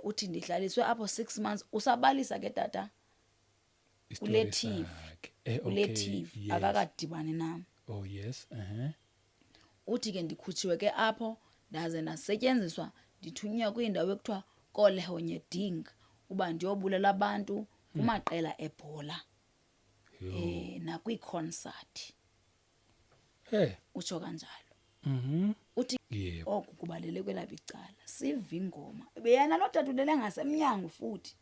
Uthi ndihlaliswe apho 6 months, usabalisa ke tata kule Isitori TV. sakhe. Kule Okay. TV, akakadibani nam. Oh yes. Uthi ke ndikhutshiwe ke apho, ndaze ndasetyenziswa, ndithunywa kwindawo ekuthiwa koLehonyeding uba ndiyobulala abantu kumaqela ebhola. Nakwiikhonsathi. Utsho kanjalo. Uthi oku kubalele kwelapha icala. Siva ingoma. Yena lo tata ulele ngasemnyango futhi.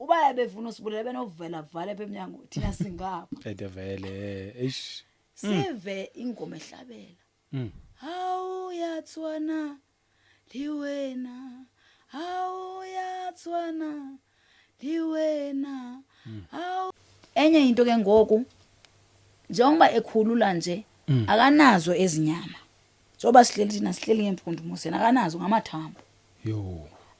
Uba ebefuna usibulela benovela vale apha emnyango, thina singapha. Ede vele, eish. Sive ingoma ehlabela. Hawu yatswana liwena. Hawu yatswana liwena. Hawu. Enye into ke ngoku, njengoba ekhulula nje, akanazo ezinyama. Njengoba sihleli thina sihleli ngempundu mosena, akanazo ngamathambo.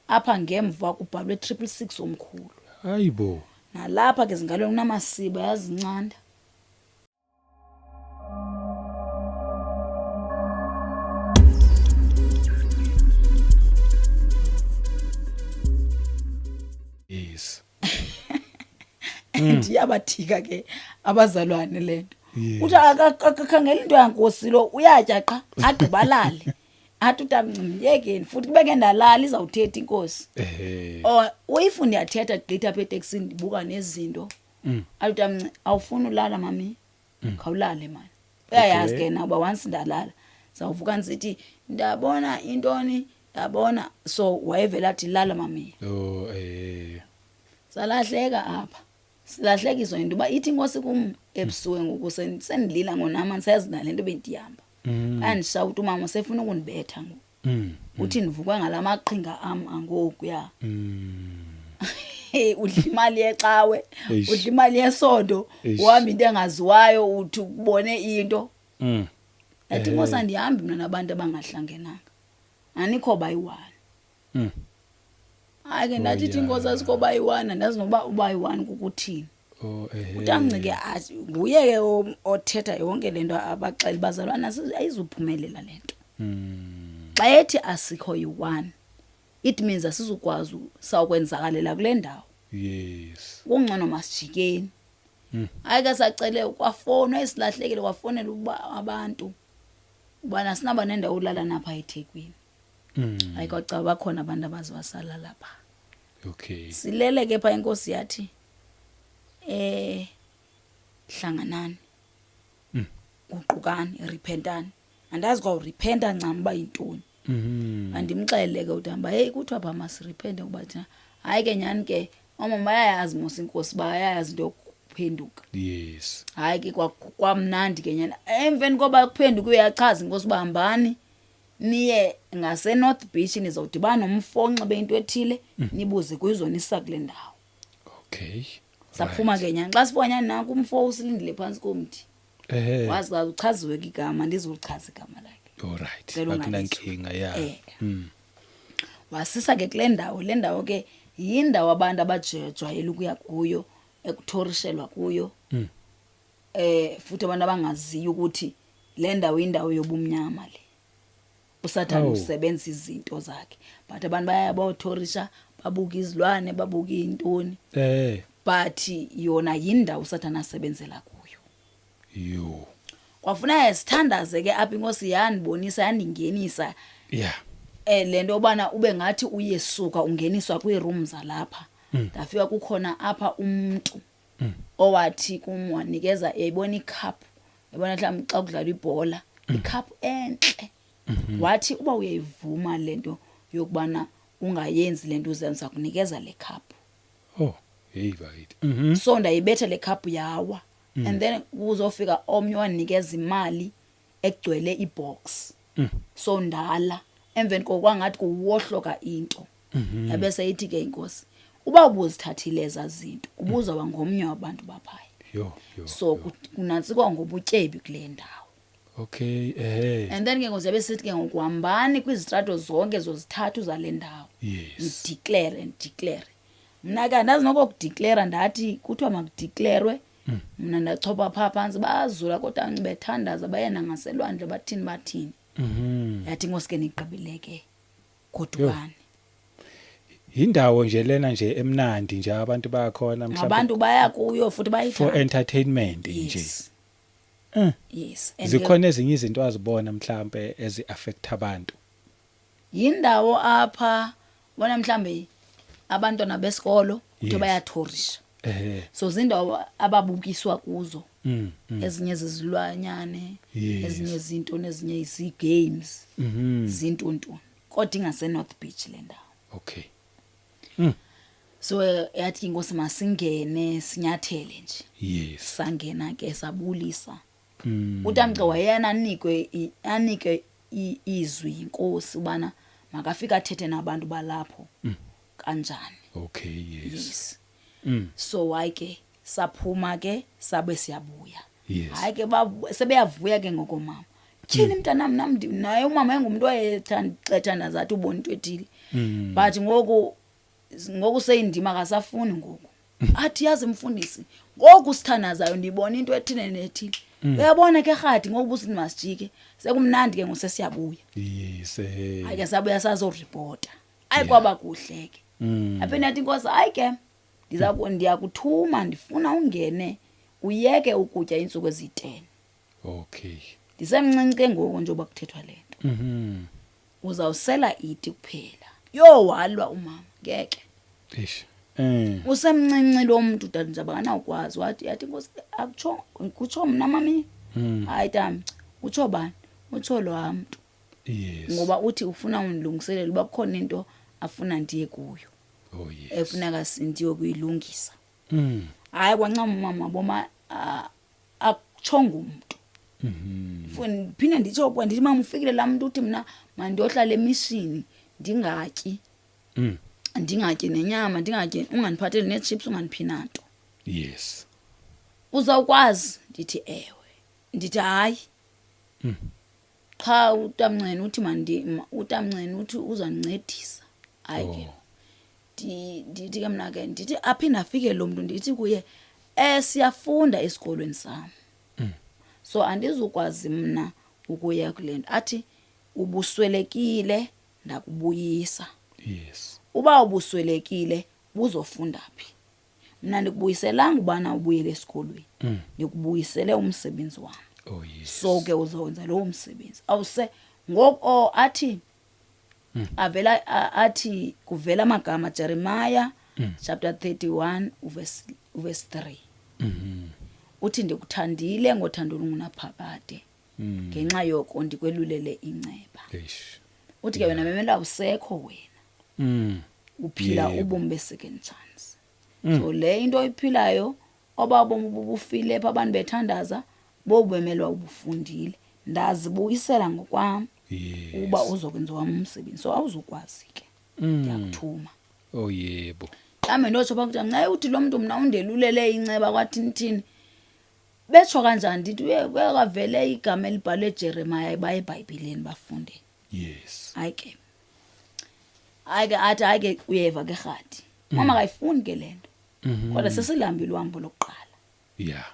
Apha ngemva kubhalwe triple six omkhulu. Hayibo. Nalapha ke zingalweni kunamasiba yazincanda. Yes. Ndiyabathika ke abazalwane lento. Yes. Uthi akakhangela into yankosi lo, uyatya qha agqibalale. Athi utamnci myekeni futhi kube ke ndalala izawuthetha inkosi. Oh, uyifuna iyathetha gqitha apha eteksini ndibuka nezinto. Athi utamnci awufuni ulala mami? Khawulale mani. Uyayazi ke na uba once ndalala zawuvuka ndisithi ndabona intoni, ndabona. So wayevela athi lala mami. Salahleka apha. Silahlekiswa into uba ithi inkosi kum ebusuku ngoku sendilila ngonama ndisayazi nale nto bendihamba. Andishawuta umama sefuna ukundibetha ngoku. Uthi ndivukwa ngala maqhinga am angoku ya. Hey, udla imali yecawe, udla imali yesonto, uhamba into engaziwayo uthi ubone into. Yathi inkosi andihambi mna nabantu abangahlangenanga. Anikho bayi-one. Hayi ke ndathi ithi inkosi asikho bayi-one, andazi noba ubayi-one kukuthini. Utamnci ke nguye ke othetha yonke le nto abaxela bazalwana ayizuphumelela le nto. Xa ethi asikho yi-one, it means asizukwazi sawukwenzakalela kule ndawo. Kungcono masijikeni. Hayi ke sacele kwafonwa esilahlekile, kwafonela ukuba abantu ubana sinaba nendawo olala napha eThekwini. Hayi kwaca bakhona abantu abaziwasala lapha. Silele ke pha inkosi yathi hlanganani. Guqukani, repentani. Andazi kwa repenta ncam uba yintoni. Andimxelele ke uthi hamba, hey kuthiwa pha masirepente kuba thina. Hayi ke nyani ke oomama bayayazi mos inkosi, bayayazi into yokuphenduka. Hayi ke kwamnandi ke nyani. Emveni koba kuphenduka uyachaza inkosi uba hambani niye ngase North Beach nizawudibana nomfo onxibe into ethile, nibuze kuyizonisa kule ndawo. Saphuma ke nyani. Xa sifika nyani nanku umfo usilindile phantsi komthi. Wazi xa uchaziwe ke igama, ndizolichaza igama lakhe. All right. Cela ungalitsho. Akunankinga, ya. Wasisa ke kule ndawo. Le ndawo ke yindawo abantu abajwayele ukuya kuyo, ekuthorishelwa kuyo. Futhi abantu abangaziyo ukuthi le ndawo indawo yobumnyama le. uSathane usebenza izinto zakhe. But abantu baya bawuthorisha, babuka izilwane, babuka intoni. But yona yindawo uSathane asebenzela kuyo. Kwafuna sithandaze ke apha inkosi yandibonisa, yandingenisa. Le nto yobana ube ngathi uyesuka ungeniswa kwii-room zalapha. Ndafika kukhona apha umntu owathi kum wanikeza, yayibona icup, yabona mhlawumbi xa kudlalwa ibhola, icup entle. Wathi uba uyayivuma le nto yokubana ungayenzi le nto uzenza, kunikeza le cup. Oh, hey bakithi. So ndayibetha le cup yawa. And then kuzofika omnye wanikeza imali egcwele ibox. So ndala emveni kokwangathi kuwohloka into. Yabese ithi ke inkosi, uba ubuzithathile eza zinto, ubuzawuba ngomnye wabantu baphaya. Yo, yo, So yo. kunantsikwa ngobutyebi kule ndawo. And then ke ngoku yabe sithi ke ngoku hambani kwizitrato zonke zozithathu zale ndawo. Ndiclare, ndiclare. Mna ke andazi noko kudeclare, ndathi kuthiwa makudeclarwe. Mna ndachopha phaa phantsi, bazula kodwa bethandaza, baye nangaselwandle, bathini, bathini. Yathi inkosi ke nigqibile ke, godukani. Indawo nje lena nje emnandi nje, abantu bakhona mhlawumbe Abantu baya kuyo futhi for bayithanda. entertainment nje. Yes. Yes, and ke Zikhona ezinye izinto azibona mhlambe ezi affect abantu? Yindawo apha bona mhlambe abantwana besikolo kuthiwa bayathorisha. So zindawo ababukiswa kuzo. Ezinye zezilwanyane, ezinye izinto nezinye izi-games. Zintontoni. Kodwa ingase North Beach le ndawo. So yathi inkosi masingene sinyathele nje. Sangena ke sabulisa. Utamce wayena anike izwi inkosi ubana makafika athethe nabantu balapho. Kanjani? Okay, yes. Yes. So hayi ke saphuma ke sabe siyabuya. Hayi ke sebeyavuya ke ngoko mama. Tyhini mntanam, nam naye umama engumuntu owayethanda zathi ubona into ethile. But ngoku seyindima akasafuni ngoku. Athi yazi mfundisi, ngoku sithandazayo ndibona into ethile nethile. Uyabona ke rhadi ngoku busithi masijike. Sekumnandi ke ngoku sesiyabuya. Yes. Hayi ke sabuya sazoreporta. Hayi kwaba kuhle ke. Aphinda athi inkosi hayi ke ndiyakuthuma ndifuna ungene uyeke ukutya iintsuku eziyi-10. Ndisemncinci ke ngoku njengoba kuthethwa le nto. Uzawusela iti kuphela. Yho, walwa umama ngeke. Eish. Usemncinci lo mntu tata nje akanawukwazi. Wathi yathi inkosi akutsho kutsho mna mami. Hayi tami, utsho bani? Utsho lo mntu. Ngoba uthi ufuna undilungiselela uba kukhona into afuna ndiye kuyo. Oh yes. Efuneka sindiye kuyilungisa. Hayi kwancama umama boma akutshonga umuntu. Phinde nditsho kwa ndithi mama ufikile laa mntu uthi mna mandiyohlala emishini ndingatyi. Ndingatyi nenyama, ndingatyi, ungandiphatheli nee-chips, ungandiphi nanto. Uzawukwazi? Ndithi ewe. Ndithi hayi. Qha utamncene uthi mandi, utamncene uthi uzandincedisa. Hayi ke. Ndithi ke mna ke ndithi aphinde afike lo mntu ndithi kuye siyafunda esikolweni sam. So andizukwazi mna ukuya kule nto. Athi ubuswelekile ndakubuyisa. Uba ubuswelekile buzofunda phi? Mna ndikubuyiselanga ubana ubuyele esikolweni. Ndikubuyisele umsebenzi wam. Oh yes. So ke uzowenza lowo msebenzi. Awuse ngoku athi avela athi kuvela amagama Jeremiah chapter 31 verse 3. Uthi ndikuthandile ngothando olungunaphakade. Ngenxa yoko ndikwelulele inceba. Eish. Uthi ke wena memela usekho wena. Uphila ubomi be second chance. So le into oyiphilayo oba ubomi bubufile pha abantu bethandaza bobubemelwa ubufundile. Ndazibuyisela ngokwam. Uba uzokwenza wam umsebenzi. So awuzukwazi ke. Ndiyakuthuma. Oh yebo. Mhlawumbe ndotsho pha kuthiwa, Ncaye uthi lo mntu mna undelulele inceba kwathini thini. Betsho kanjani ndithi uye kuyakavele igama elibhalwe Jeremiah baye eBhayibhileni bafunde. Hayi ke. Hayi ke athi hayi ke uyeva ke rhadi. Mama akayifuni ke le nto. Kodwa sesilihambile uhambo lokuqala.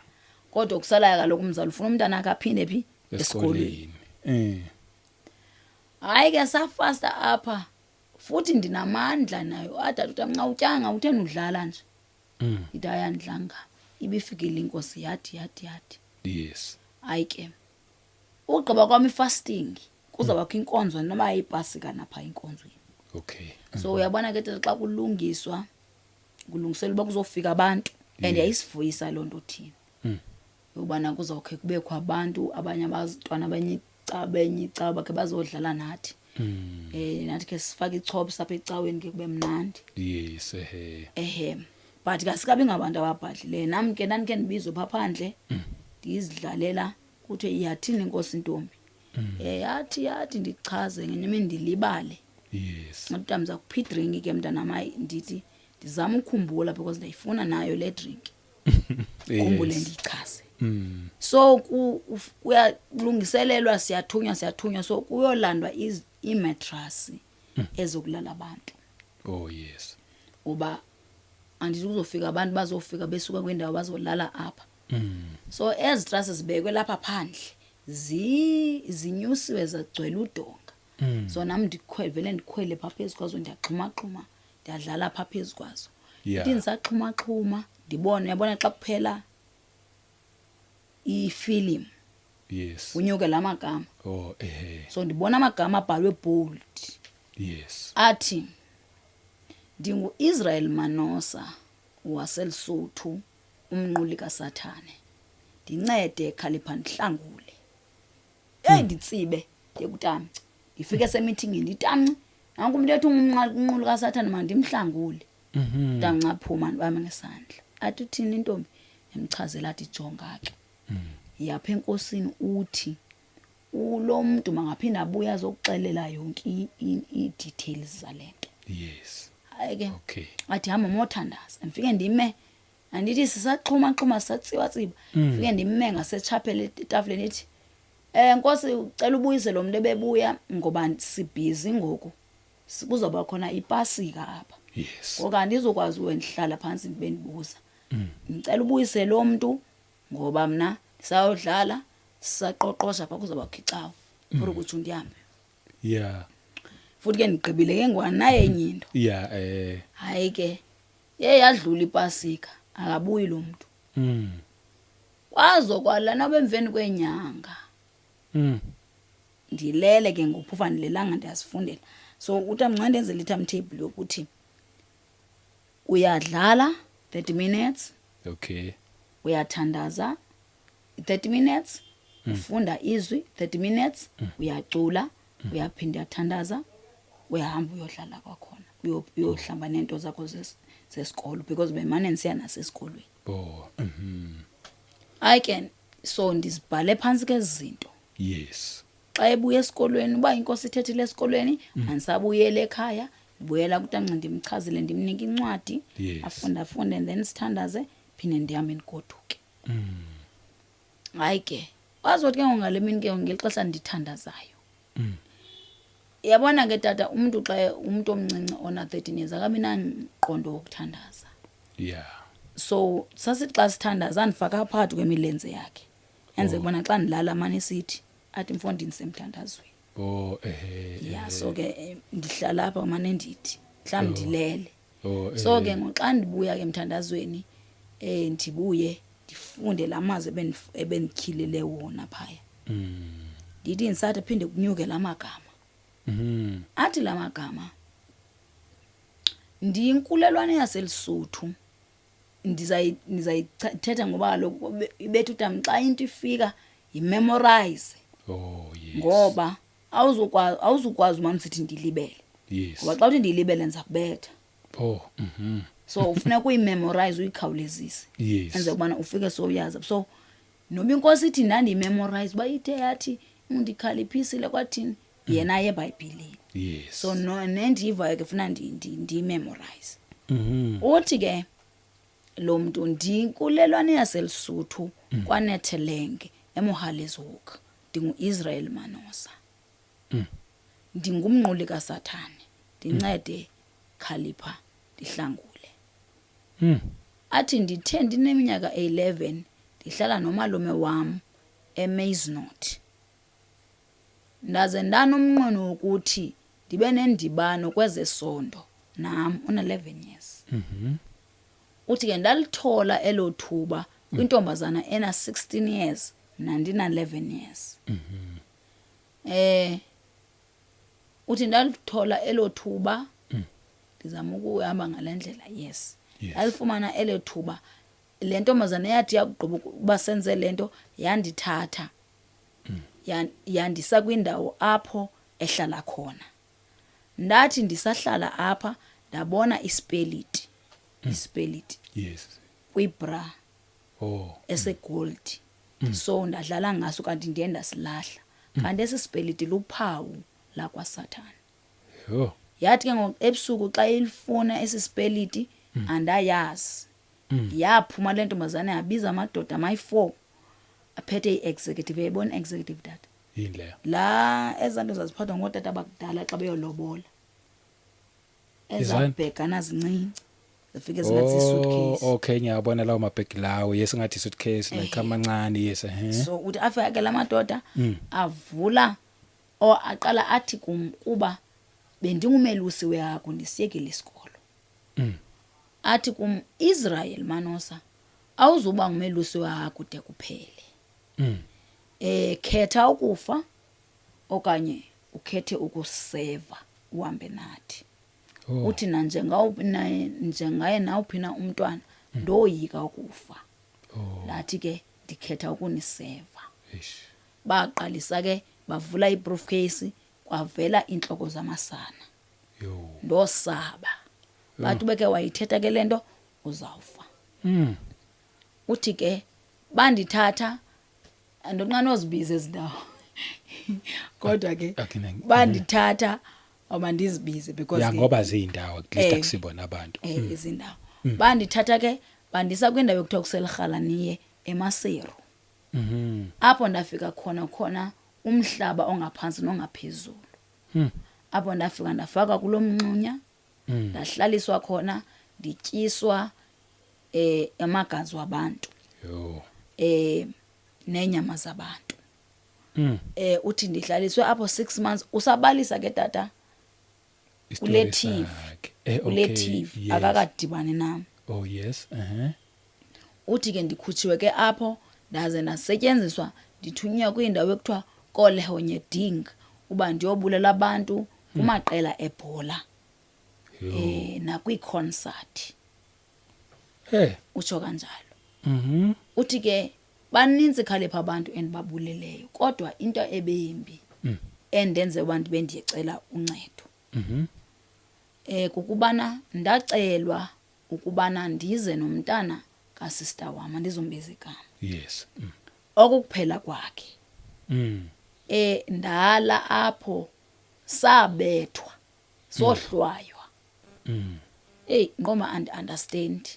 Kodwa kusalayo kaloku umzali ufuna umntana akhe aphinde phi? Esikolweni. Hayi ke safasta apha. Futhi ndinamandla nayo. Adada uthi nxa utyanga utheni udlala nje. Ithi ayandlanga. Ibifikile inkosi yathi yathi yathi. Hayi ke. Ugqiba kwami fasting kuzawubakho inkonzo noma ayipasika napha inkonzweni. So uyabona ke xa kulungiswa kulungiselwa uba kuzofika abantu and yayisivuyisa loo nto thina. Yobana kuzawukhe kubekho abantu abanye abantwana abanye benye icawa bakhe bazodlala nathi. Nathi ke sifake ichops apha ecaweni ke kube mnandi. Yes, ehe. Ehe. But kasikabi ngabantu ababhadlileyo. Nam ke ndandikhe ndibizwe pha phandle. Ndizidlalela kuthiwe iyathini inkosi intombi. Yathi ndichaze ngenye imini ndilibale. Ngathi mntanam, ndiza kupha idrinki ke mntanam, hayi ndithi ndizama ukukhumbula because ndiyayifuna nayo le drink. Khumbule ndiyichaze. So kuyalungiselelwa, siyathunywa, siyathunywa. So kuyolandwa iimatrasi ezokulala abantu. Oh yes. Uba andithi kuzofika abantu bazofika besuka kwindawo bazolala apha. So ezi trasi zibekwe lapha phandle zinyusiwe zagcwele udonga. So nam vele ndikhwele pha phezu kwazo ndiyaxhumaxhuma. Ndiyadlala pha phezu kwazo. Yeah. Ndithi ndisaxhumaxhuma ndibone, uyabona xa kuphela ifilimu kunyuke la magama. Oh ehe. So ndibona amagama abhalwe bold. Athi ndinguIsrael Manosa waseLesotho, umnquli kaSathane. Ndincede khalipha ndihlangule. Hey, nditsibe ndiye kutamci. Ndifike semithingini nditamci. Nanku umuntu ethi ungumnquli kaSathane, mandimhlangule. Utamci aphuma ndibambe ngesandla. Athi uthini intombi? Emchazela athi jonga ke. Yapha enkosini uthi ulo muntu mangaphinda abuye azokuxelela yonke i-details zalento. Hayi ke. Athi hamba mothandaza. Ndifike ndime, andithi sisaxhuma xhuma sisatsiba tsiba. Ndifike ndime ngasechapel etafuleni ithi Nkosi ucela ubuyise lo muntu ebebuya ngoba sibhizi ngoku. Kuzoba khona ipasika apha. Ngoba andizokwazi uwendihlala phansi ndibe ndibuza. Ngicela ubuyise lo muntu ngoba mina ndisayodlala sisaqoqosha pha kuzoba khicawo. For ukuthi undihambe. Futhi ke ndigqibile ke ngwanaye enye into. Hayi ke. Ye yadlula ipasika akabuyi lo muntu. Kwazokwala nabemveni kwenyanga. Ndilele ke ngophufa ndilelanga ndiyazifundela. So utamncane ndenzele i-timetable yokuthi uyadlala 30 minutes. Uyathandaza 30 minutes. Ufunda izwi 30 minutes. Uyacula, uyaphinda uyathandaza, uyahamba uyodlala kwakhona. Uyohlamba nento zakho zesikolo because bemane ndisiya nasesikolweni. Oh. Hayi ke, so ndizibhale phantsi ke izinto. Xa ebuya esikolweni, uba inkosi ithethile esikolweni, andisabuyele ekhaya, ndibuyela kutamnci ndimchazele, ndimnike incwadi, afunde, afunde, and then sithandaze, phinde ndihambe ndigoduke. Hayi ke, wazothi ke ngoku ngale mini ke ngeli xesha ndithandazayo. Yabona ke tata, umuntu xa umuntu omncinci ona 13 years akabi nangqondo wokuthandaza. So sasithi xa sithandaza andifaka phakathi kwemilenze yakhe. Enze kubona xa ndilala mane sithi athi mfondini semthandazweni. Oh ehe. Yeah, so ke ndihlala apha mane ndithi mhlawumbi ndilele. Oh. So ke ngoxa ndibuya ke emthandazweni, ndibuye ndifunde lamazwi ebendityhilele wona phaya. Ndithi ndisathi phinde kunyuke lamagama. Athi lamagama ndiyinkulelwane yaseLesotho. Ndizayithetha ngoba kaloku ibetha utam xa into ifika yimemorize. Oh yes. Ngoba awuzukwazi umane usithi ndilibele. Ngoba xa uthi ndilibele ndiza kubetha. Oh. So ufuneka uyimemorize uyikhawulezise. Enze ukubana ufike sowuyazi. So noba inkosi ithi ndandiyimemorize uba ithe yathi undikhaliphисile kwathini yena aye eBhayibhileni. So no nendivayo ke funa ndiyimemorize. Uthi ke lo mntu ndinkulelwane yaseLesotho kwaNethelenge eMohales Hoek, ndinguIsrael Manosa. Ndingumnquli kaSathane, ndincede khalipha ndihlangule. Athi ndithe ndineminyaka 11 ndihlala nomalume wam eMazenot. Ndaze ndanomnqweno wokuthi ndibe nendibano kwezesondo nam una 11 years. Uthi ke ndalithola elo thuba kwintombazana ena 16 years mna ndina 11 years. Uthi ndalithola elo thuba ndizama ukuhamba ngale ndlela, yes. Ndalifumana elo thuba, le ntombazana yathi yakugqiba ukuba senze le nto yandithatha. Yandisa kwindawo apho ehlala khona. Ndathi ndisahlala apha ndabona isipeliti. Isipeliti. Kwibra. Esegold. So ndadlala ngaso kanti ndiye ndasilahla. Kanti esi sipeliti luphawu lakwaSathane. Yathi ke ngoku ebusuku xa ilifuna esi sipeliti andayazi. Yaphuma le ntombazana yabiza amadoda amayi-4 aphethe i-executive. Uyayibona i-executive tata? Yini leyo? La ezanto zaziphathwa ngootata abakudala xa beyolobola. Izani? Ezabhegana zincinci. Zifike zingathi suitcase. Oh, okay, ngiyabona lawo mabhegi lawo. Yes, ngathi suitcase like amancane, yes, ehe. So uthi afika ke lamadoda avula o aqala athi kum kuba bendingumelusi wehagu ndisiyekile isikolo. Athi kum, Israel Manosa, awuzuba ngumelusi wehagu de kuphele. Khetha ukufa okanye ukhethe ukuseva uhambe nathi. Uthi nanjengawuphi na njengaye nawuphi na umntwana, ndoyika ukufa. Lathi ke ndikhetha ukuniseva. Eish. Baqalisa ke bavula ibriefcase, kwavela intloko zamasana. Yo. Ndosaba. Bathi ubeke wayithetha ke lento uzawufa. Uthi ke bandithatha, andonqana ozibiza ezindawo. Kodwa ke bandithatha abandizibize because ya ngoba ziyindawo at least akusibona abantu. Izindawo. Bandithatha ke bandisa kwindawo ekuthiwa kuseLerhalaniye eMaseru. Apho ndafika khona umhlaba ongaphantsi nongaphezulu. Apho ndafika ndafaka kulomnxunya. Ndahlaliswa khona ndityiswa amagazi wabantu. Yo. Nenyama zabantu. Uthi ndihlaliswe apho 6 months usabalisa ke tata. Kule Isitori TV. sakhe. Kule Okay. TV Yes. akakadibani nami. Oh yes. Uthi ke ndikhutshiwe ke apho ndaze ndasetyenziswa ndithunywa kwindawo ekuthiwa Kolehonyeding uba ndiyobulela abantu kumaqela ebhola. Yo. Nakwi-concert. Utsho kanjalo. Uthi ke baninzi khalipha abantu endibabuleleyo kodwa into ebembi endenze uba ndibe ndiyecela uncedo. Kukubana ndacelwa ukubana ndize nomntana kasista wam, andizombiza igama. Yes. Okukuphela kwakhe. Ndala apho sabethwa sohlwaywa. Hey, ngoma and understand.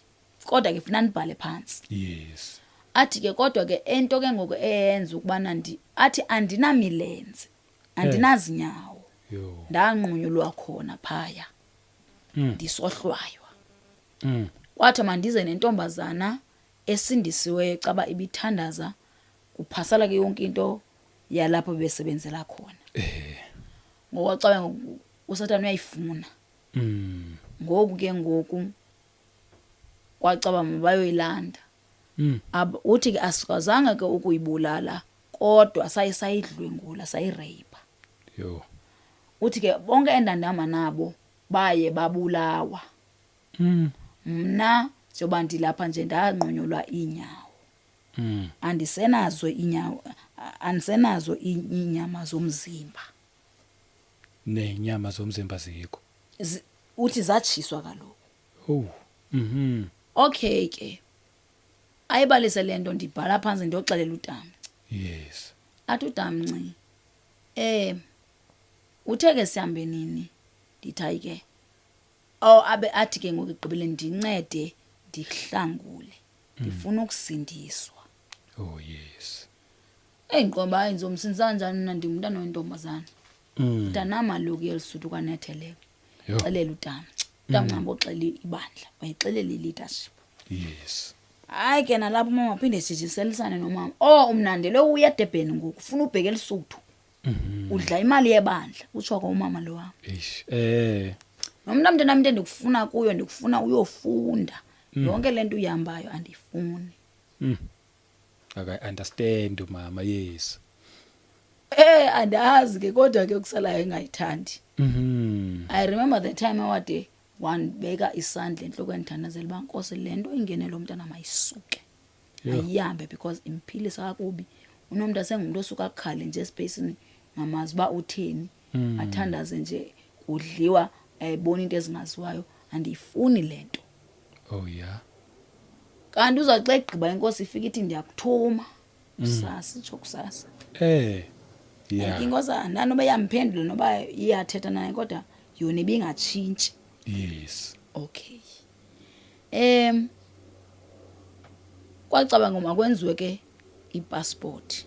Kodwa ke funa nibhale phansi. Yes. Athi ke kodwa ke ento ke ngoku eyenza ukubana ndi athi andinamilenze, andinazinyawo. Yo. Ndanqunyulwa khona phaya. Ndisohlwaywa. Kwathi mandize nentombazana esindisiweyo caba ibithandaza kuphasala ke yonke into yalapho besebenzela khona. Ngoba caba ngoku uSathane uyayifuna. Ngoku ke ngoku kwacaba mabayoyilanda. Uthi ke asikwazanga ke ukuyibulala kodwa saye sayidlwengula sayirape. Yo. Uthi ke bonke endandihamba nabo baye babulawa. Mna njengoba ndilapha nje ndanqunyulwa iinyawo. Andisenazo iinyawo, andisenazo iinyama zomzimba. Nenyama zomzimba zikho. Uthi zatshiswa kaloku. Oh. Okay ke. Ayibalise le nto ndibhala phantsi ndiyoxelela uTamnci. Yes. Athi uTamnci, uthe ke sihambe nini? Ndithi hayi ke. Oh, abe athi ke ngoku ekugqibeleni ndincede ndihlangule. Ndifuna ukusindiswa. Oh yes. Eyi nqomba hayi ndizomsindisa kanjani mna ndingumntana wentombazana. Mntanam aloku yelisuthu kwanetheleka. Yho. Xelela uTamnci. uTamnci amboxela ibandla, wayexelela i-leadership. Yes. Hayi ke nalapho umama aphinde sijiselisane nomama. Oh umnandele uya eDurban ngoku, ufuna ubheke eLisuthu. Udla imali yebandla, utsho ke umama lo wam. Eish. Nomntu mntanam into endikufuna kuyo, ndikufuna uyofunda. Yonke le nto uyihambayo andiyifuni. Aka understand umama, yes. Andazi ke kodwa ke kusalayo engayithandi. I remember the time awade wandibeka isandla entlokweni ndithandazela uba Nkosi le nto ingene lo mntana mayisuke. Ayihambe because imphilisa kakubi. Unomntu asengumntu osuka akhale nje espacini ngamazi uba utheni. Athandaze nje kudliwa ayibona into ezingaziwayo, andiyifuni le nto. Oh yeah. Kanti uza xa egqiba inkosi ifika ithi ndiyakuthuma. Kusasa, itsho kusasa. Yeah. Like inkosi andani noba iyamphendula noba iyathetha naye kodwa yona ibingatshintshi. Yes. Okay. Kwacaba ngoma kwenziwe ke ipassport.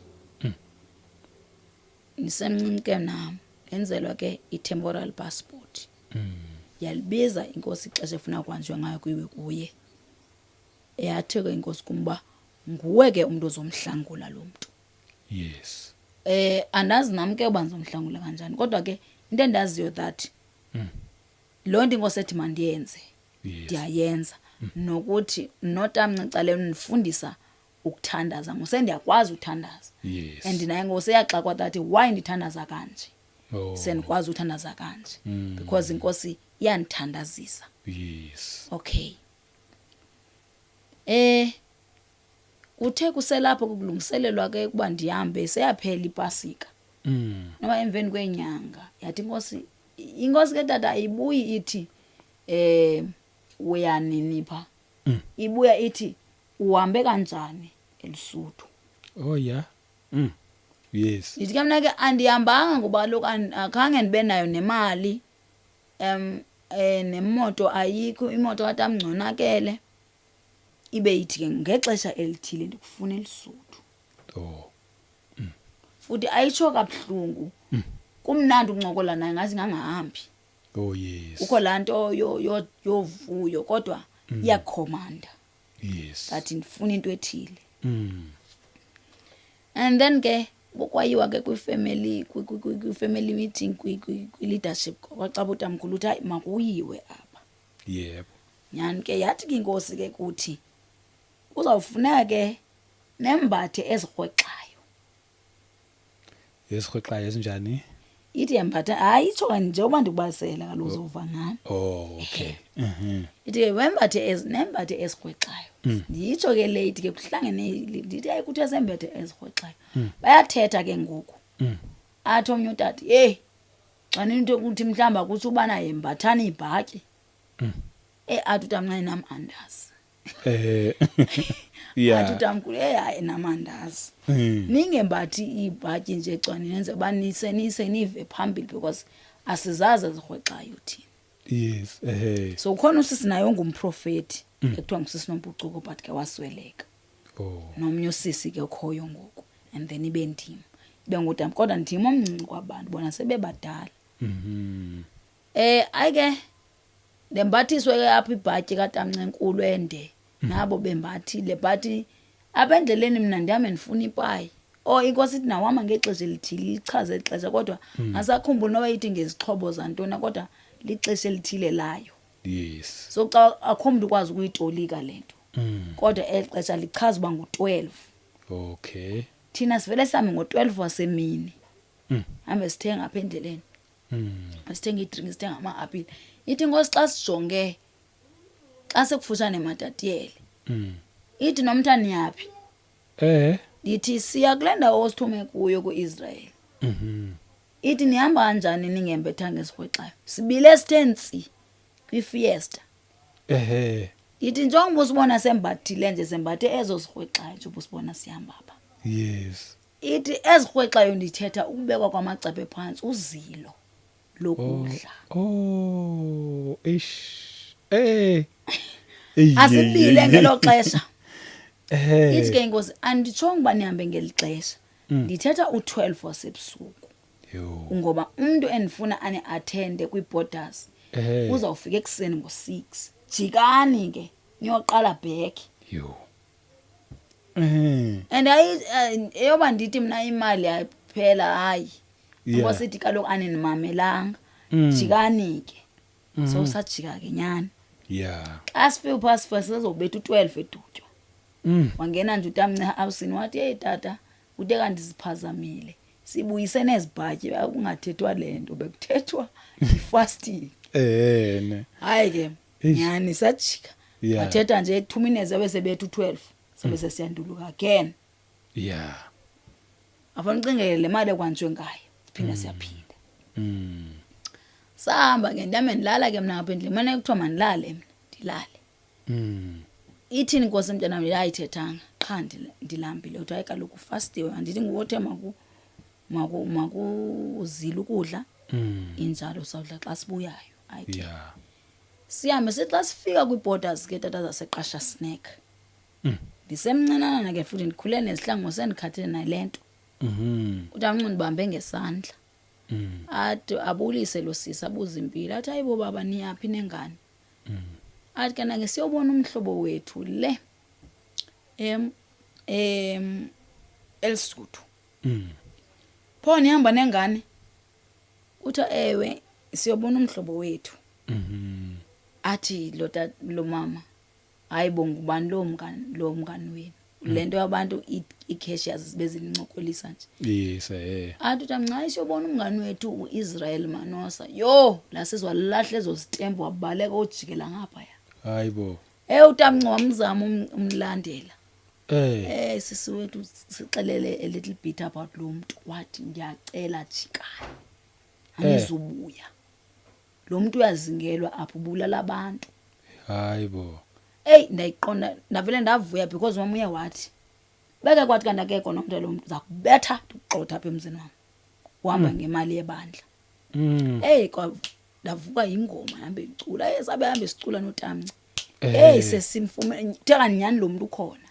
Nisemncinci ke nam, enzelwa ke i-temporal passport. Yalibiza inkosi ixesha efuna kuhanjwe ngayo kuyiwe kuye. Yathi ke inkosi kumba nguwe ke umuntu ozomhlangula lo muntu. Yes. Andazi nam ke uba ndizomhlangula kanjani kodwa ke into endaziyo that loo nto inkosi ethi mandiyenze. Ndiyayenza nokuthi notamnci ecaleni undifundisa ukuthandaza, ngosendiyakwazi uthandaza. And naye ngoseyaxakwa that why ndithandaza kanje. Sendikwazi uthandaza kanje because inkosi iyandithandazisa. Okay, kuthe kuselapho kulungiselelwa ke kuba ndihambe, seyaphela ipasika noma emveni kwenyanga, yathi inkosi ke tata ayibuyi ithi uyanini pha, ibuya ithi uhambe kanjani eLusuthu. Oh yeah. Yes. Ndithi ke mna ke andihambanga ngoba kaloku akhange ndibe nayo nemali, nemoto ayikho, imoto katamngconakele. Ibe ithi ke ngexesha elithile ndikufuna eLusuthu. Futhi ayitsho kabuhlungu, kumnandi ukuncokola naye, ngathi ngangahambi. Oh yes. Kukho laa nto yovuyo kodwa iyakhomanda. Ngathi ndifuna into ethile. And then ke bokwayiwa ke kwifamily meeting, kwi-leadership, kwacaba utamkhulu uthi hayi, makuyiwe apha. Nyhani ke yathi ke inkosi ke kuthi kuzawufuneka ke nembathe ezirhwexayo. Ezirhwexayo ezinjani? Ithi yembatha, hayi, itsho ke njengoba ndikubalisela kaloku, uzova ngam. Oh okay. Ithi ke wembathe nembathe ezirhwexayo. Nditsho ke le ithi ke kuhlangene, ndithi hayi, kuthiwa sembethe ezirhwexayo. Bayathetha ke ngoku. Athi omnye utata, hey, xa into ukuthi mhlawumbi akutsho ubana yembathani ibhatyi. Athi utamncane nam andazi. Athi utamkhulu, hey, hayi, nam andazi. Ningembathi ibhatyi nje cwani, nenze uba nise nive phambili because asizazi ezirhwexayo thina. Yes. So ukhona usisi naye ongumprofeti ekuthiwa ngusisi Nompucuko, but ke wasweleka. Nomnye usisi ke okhoyo ngoku, and then ibe ndim. Ibe ngutam, kodwa ndim omncinci kwabantu, bona sebebadala. Hayi ke ndembathiswe ke apha ibhatyi katamnci enkulu ende. Nabo bembathile, but apha endleleni mna ndihambe ndifuna ipayi. Oh, inkosi ithi nawama ngexesha elithile, ichaze ixesha, kodwa asakhumbuli noba ithi ngezixhobo zantoni, kodwa lixesha elithile layo. So xa akho mntu ukwazi ukuyitolika le nto. Kodwa eli xesha lichaza uba ngu-12. Thina sivele sihambe ngo-12 wasemini. Hambe sithenga apha endleleni. Sithenga iidrinki, sithenga ama-apile. Ithi inkosi xa sijonge, xa sekufutshane eMatatiyele. Ithi nomthana niyaphi? Ndithi siya kule ndawo osithume kuyo kuIsrael. Ithi nihamba kanjani ningembethanga esirhwexayo? Sibile sithe ntsi kwifiesta. Ndithi njengoba usibona sembathile nje, sembathe ezo zirhwexayo njengoba usibona sihamba apha. Ithi ezirhwexayo ndithetha ukubekwa kwamacephe phantsi, uzilo lokudla. Oh, eish. Asibile ngelo xesha. Ithi ke inkosi anditshongo uba nihambe ngeli xesha. Ndithetha u-12 wasebusuku. Ngoba umuntu endifuna ane-attende kwii-borders uzawufika ekuseni ngo-6. Jikani ke niyoqala back. And eyoba ndithi mna imali yaphela, hayi. Inkosi ithi kaloku aninimamelanga. Jikani ke. So sajika ke nyani. Xa sifika phaa, sifika sizobetha u-12 eDutywa. Wangena nje utamnci housini wathi, hey tata, uthe kanti siphazamile. Sibuyise nezibhatyi, kungathethwa le nto, bekuthethwa i-fasting. Ne. Hayi ke, Eish. nyani sajika. Wathetha nje 2 minutes abe sebetha u-12. Sabe sesiyanduluka again. Afana ucingele le mali ekwanjwe ngayo. Siphinda siyaphinda. Sahamba ke, ndame ndilala ke mna apha endlini. Mane kuthiwa mandilale mna, ndilale. Ithini inkosi mntanam, ayithethanga. Qha ndilambile. Uthi hayi kaloku ufastiwe, andithi nguwe othe makuzile ukudla. Injalo sawudla xa sibuyayo. Hayi ke. Sihambe sithi xa sifika kwii-borders ke tata zaseQasha Snack. Ndisemncinane ke futhi ndikhule nezihlangu sendikhathele nale nto. Uthi amncinci ndibambe ngesandla. Athi abulise lo sisi, abuze impilo. Athi hayibo baba niyaphi nengane? Athi ke nake siyobona umhlobo wethu le. eLisuthu. Pho nihamba nengane? Uthi ewe siyobona umhlobo wethu. Athi lo lo mama, hayi bo, ngubani lo mngani, lo mngani wenu? Le nto yabantu ii-cashiers zibe zinincokolisa nje. Yes eh. Athi utamnci, hayi, siyobona umngani wethu uIsrael Manosa. Yho, lasizwa lahle ezo zitempu, wabaleka ojikela ngaphaya. Hayibo. Utamnci wamzama umlandela. Sisi wethu, sixelele a little bit about lo mntu. Wathi, ndiyacela, jikani, anizubuya, lo mntu uyazingelwa apho, ubulala abantu. Hayibo. Eyi, ndayiqonda, ndavele ndavuya because umama uye wathi beke kwathi kanti akekho nomntu, lo mntu zakubetha, ndikugxotha apha emzini wam, uhamba ngemali yebandla. Eyi, kwa ndavuka yingoma, hambe icula. Eyi, sabe hambe sicula notamnci. Eyi, sesimfumene, kuthe kanti nyhani lo mntu ukhona.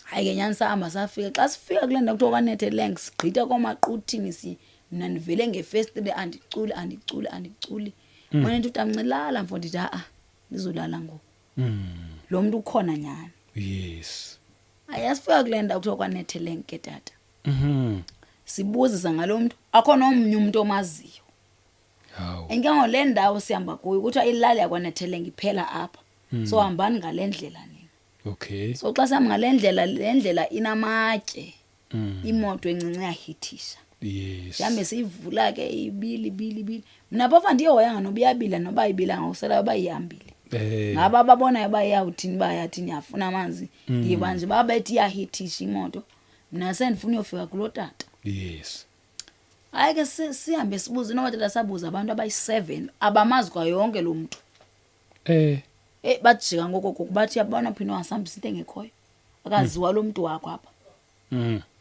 Hayi ke, nyhani sahamba, safika. Xa sifika kule ndawo kuthiwa kwaNetheleng, sigqitha koomaquthini, si mna ndivele ngefestile, andiculi, andiculi, andiculi. Mane ndithi utamnci, lala mfo, ndithi ha-a, ndizolala ngoku. Lo mntu ukhona nyhani. Hayi, asifika kule ndawo kuthiwa kwaNetheleng ke tata, sibuzisa ngalo mntu, akho nomnye umntu omaziyo. Hawu. And ke ngoku le ndawo sihamba kuyo kuthiwa ilali yakwaNetheleng iphela apha, so hambani ngale ndlela nina. So xa sihamba ngale ndlela, le ndlela inamatye, imoto encinci iyahithisha. Sihambe siyivula ke, ibili, ibili, ibili. Mna phofu andiyihoyanga noba iyabila noba ayibilanga, usela uba ihambile. Ngaba ababonayo uba iyawuthini, uba yathini, yafuna amanzi. Ndiva nje uba bethi iyahithisha imoto, mna sendifuna uyofika kuloo tata. Hayi ke, sihambe sibuze inoba tata, sabuza abantu abayi-7, abamazi kwayonke lo mntu. Eyi, bajika ngoko ngoku, bathi yabona phi, nohasihambisa into engekhoyo, akaziwa lo mntu wakho apha.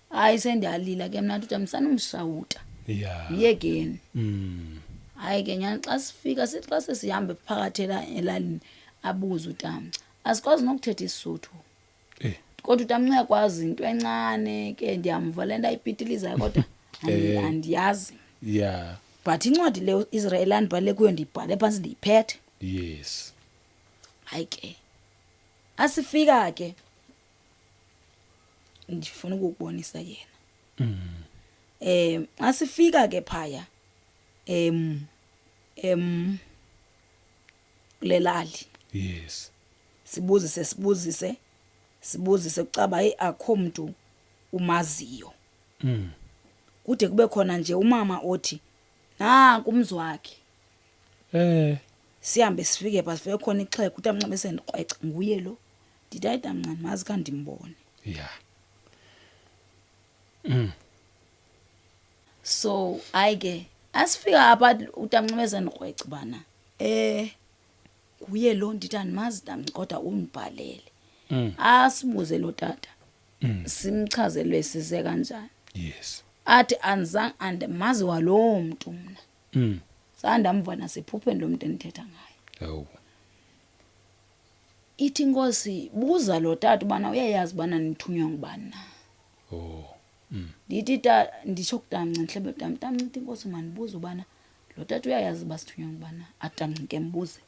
Hayi, sendiyalila ke mna, ndithi msanumshawuta, myekeni. Hayi ke nyhani, xa sifika, sithi xa sesihambe phakathi elalini, abuze utamnci, asikwazi nokuthetha isiSuthu. Kodwa utamnci uyakwazi into encane ke, ndiyamva le nto ayipitilizayo, kodwa andiyazi. But incwadi le Israel andibhalele kuyo, ndiyibhale phantsi, ndiyiphethe. Hayi ke, asifika ke, ndifuna ukukubonisa yena. Asifika ke phaya kulelali, sibuzise, sibuzise, sibuzise, kucaba hey, akho mntu umaziyo. Kude kube khona nje umama othi nanku umzi wakhe. Sihambe sifike pha, sifike khona ixhego, utamnci bese ndikrweca, nguye lo. Ndithi hayi tamnci, andimazi, khandimbone. So hayi ke, asifika apha, utamnci bese ndikrweca bana nguye lo. Ndithi andimazi tamnci, kodwa undibhalele. Asibuze lo tata, simchazelwe size kanjani. Athi andizange, andimazi walowo mntu mna. Sandamva nasephupheni lo mntu endithetha ngaye. Hawu. Ithi inkosi, buza lo tata ubana uyayazi ubana nithunywa ngubani na. Oh. Ndithi ta, nditsho kutamnci, ndihlebe tamnci, tamnci, ithi inkosi mandibuze ubana lo tata uyayazi uba sithunywa ngubani na. Atamnci ke, mbuze.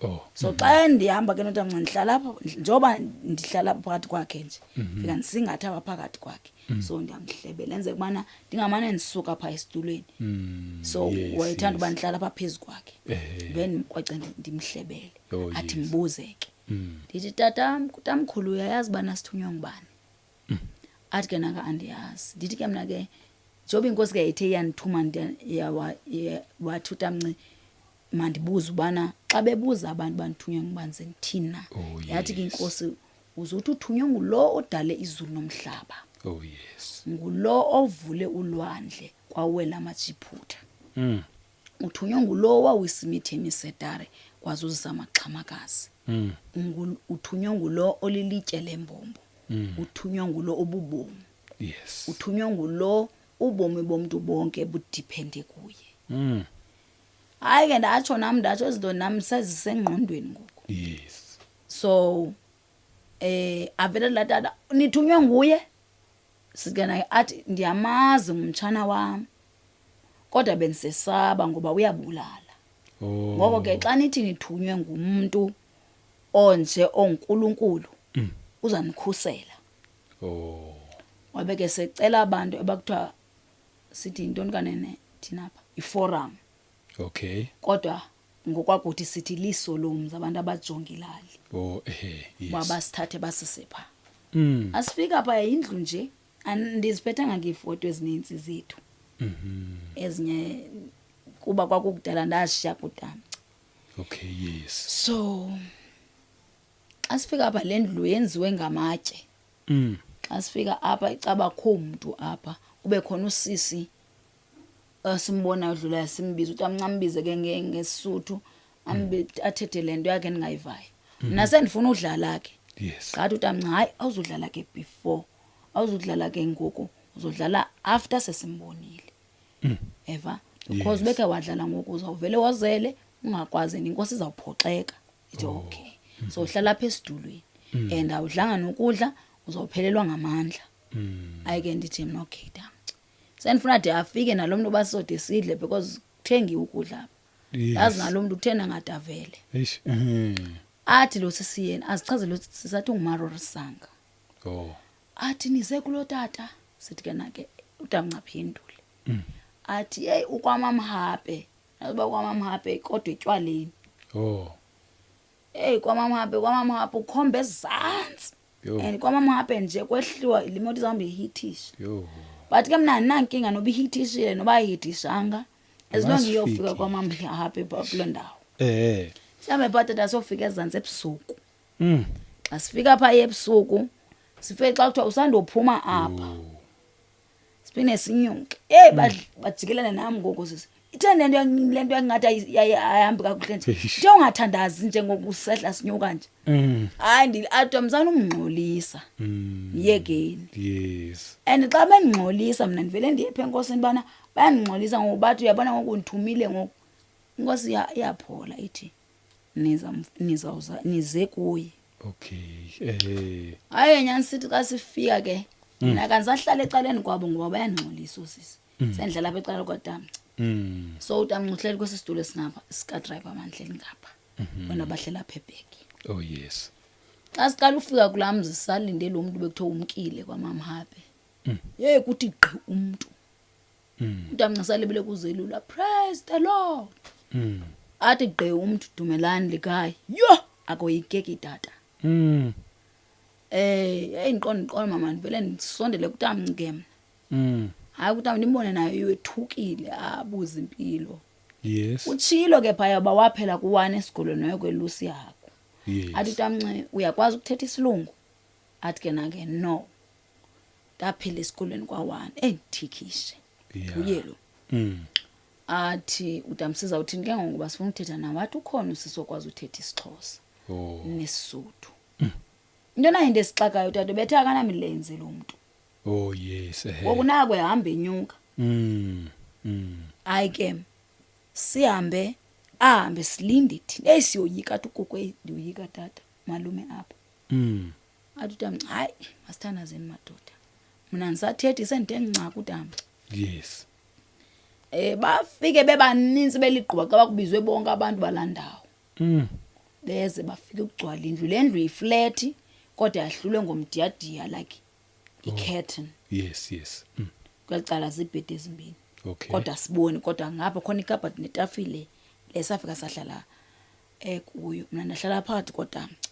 Oh. So xa ndihamba ke notamnci, ndihlala apha, njengoba ndihlala apha phakathi kwakhe nje, fika ndisingatha apha phakathi kwakhe, so ndiyamhlebela enzeka ubana ndingamane ndisuka phaa esitulweni. So wayethanda uba ndihlala apha phezu kwakhe, ndibe ndimkrwece, ndimhlebele. Athi mbuze ke. Ndithi tata, tamkhulu, uyayazi ubana sithunywa ngubani? Athi ke naka, andiyazi. Ndithi ke mna ke, njengoba inkosi ke ithe iyandithuma, wathi utamnci mandibuze ubana xa bebuza abantu bandithunywa ngubani, sendithini na. Yathi ke inkosi, uzuthi uthunywe ngulo odale izulu nomhlaba. Oh yes. Ngulo ovule ulwandle kwawela amaJiphutha. Uthunywe ngulo wawisa imithi yemisedare kwazuzisa amaxhamakazi. Uthunywe ngulo olilitye lembombo. Uthunywe ngulo obubomi. Uthunywe ngulo ubomi bomntu bonke budiphende kuye. Hayi ke, ndatsho nam, ndatsho izinto nam sezisengqondweni ngoku. So avele la tata, nithunywe nguye? Sike naye athi ndiyamazi, ngumtshana wam, kodwa bendisesaba ngoba uyabulala. Ngoko ke xa nithi nithunywe ngumntu onje onguNkulunkulu, uzanikhusela. Wabe ke secela abantu ebakuthiwa, sithi yintoni kanene thina apha, iforum. Kodwa Ngokwakuthi sithi liso lomzi, abantu abajonga ilali. Oh ehe, yes. Uba basithathe basise pha. Asifika pha, yindlu nje. Andiziphethanga ngeefoto ezininzi zethu. Ezinye kuba kwakukudala ndashiya kutamca. Okay, yes. So xa sifika apha, le ndlu yenziwe ngamatye. Xa sifika apha, icaba akho mntu apha, kube khona usisi esimbonayo odlulayo, simbize, utamnca ambize ke ngeSisuthu, athethe le nto yakhe endingayivayo. Mna sendifuna udlala ke. Qathi utamnca, hayi, awuzudlala ke before, awuzudlala ke ngoku, uzodlala after sesimbonile. Eva, because bekhe wadlala ngoku, uzawuvele wozele ungakwazi and inkosi izawuphoxeka. Ithi okay. So uhlala apha esitulweni and awudlanga nokudla, uzawuphelelwa ngamandla. Hayi ke, ndithi mna okay tamnca. Sendifuna de afike nalo mntu basode sidle because kuthengiwe ukudla apha. Yazi nalo mntu uthena angadavele. Eish. Athi lo sisi yena, azichaze lo sisi, athi unguMarorisanga. Athi nize kulo tata, sithi ke na ke utamnca phendule. Athi hey, ukwamamhape. Yazi kwamamhape kodwa etywaleni. Hey, kwamamhape, kwamamhape ukhomba ezantsi. Yo. And kwamamhape nje kwehliwa le moto izawuhamba ihithishe. Yo. But ke mna andinankinga noba ihithishile noba ayihithishanga. As long iyofika Masifike. kwamamhape pha kuloo ndawo. Sihambe phaa tata, siyofika ezantsi ebusuku. Xa sifika phaa ebusuku, sifike xa kuthiwa usandophuma apha. Siphinde sinyuke. Hey, bajikelana nam ngoku sisi. Itheni le nto le nto yangathi ayihambi kakuhle nje? Eish. Nje ungathandazi nje ngoku usehla sinyuka nje. Hayi, athi msana umngxolisa. Myekeni. And xa bendingxolisa mna ndivele ndiye pha enkosini bana bayandingxolisa ngoku, bathi uyabona ngoku ndithumile ngoku. Inkosi iyaphola ithi nizawuza nize kuye. Okay. Hayi, nyani sithi xa sifika ke mna kandisahlala ecaleni kwabo ngoba bayandingxolisa oosisi. Sendidlala apha ecaleni kwatamnca. So utamnca uhleli kwesi situlo esingapha sikadrayiva, mandihleli ngapha. Bona bahlela apha ebheki. Oh yes. Xa siqala ufika kulaa mzi, salinde lo mntu bekuthiwa umkile kwamamhape. Yeyi, kuthi gqi umntu. Utamnca salibele kuzelula, praise the Lord. Athi gqi umntu, dumelani likhaya. Yho, akoyikeki tata. Hey, ndiqonda ndiqonda mama, ndivele ndisondele kutamnci ke mna. Hayi, kutamnci ndimbone naye wethukile, abuze impilo. Utshilo ke phaya uba waphela kuwane esikolweni wayokwelusa ihagu. Athi utamnci, uyakwazi ukuthetha isilungu? Athi ke na ke no. Ndaphela esikolweni kwa-1, endithikhishe. Uye lo. Athi utamsiza uthini ke ngoku, basifuna ukuthetha nawe, athi ukhona usisi okwazi uthetha isiXhosa nesiSuthu. Into nayo, into esixakayo tata, bethe akanamilenze lo mntu. Oh yes. Ehe. Ngoku nako ehamba enyuka. Hayi ke, sihambe, ahambe, silinde thina. Eyi, siyoyika, athi ukuku, eyi, ndiyoyika tata, malume apha. Athi utamnci, hayi, masithandazeni madoda. Mna ndisathethi sendithe nca kutamnci. Bafike bebanintsi beligquba xa bakubizwe bonke abantu balaa ndawo. Beze bafike kugcwala indlu. Le ndlu yiflethi kodwa yahlulwe ngomdiyadiya like i-curtain. Yes. Kweli cala ziibhedi ezimbini. Okay. Kodwa siboni, kodwa ngapha khona ikhabhathi netafile le safika sahlala kuyo. Mna ndahlala phakathi kotamnci.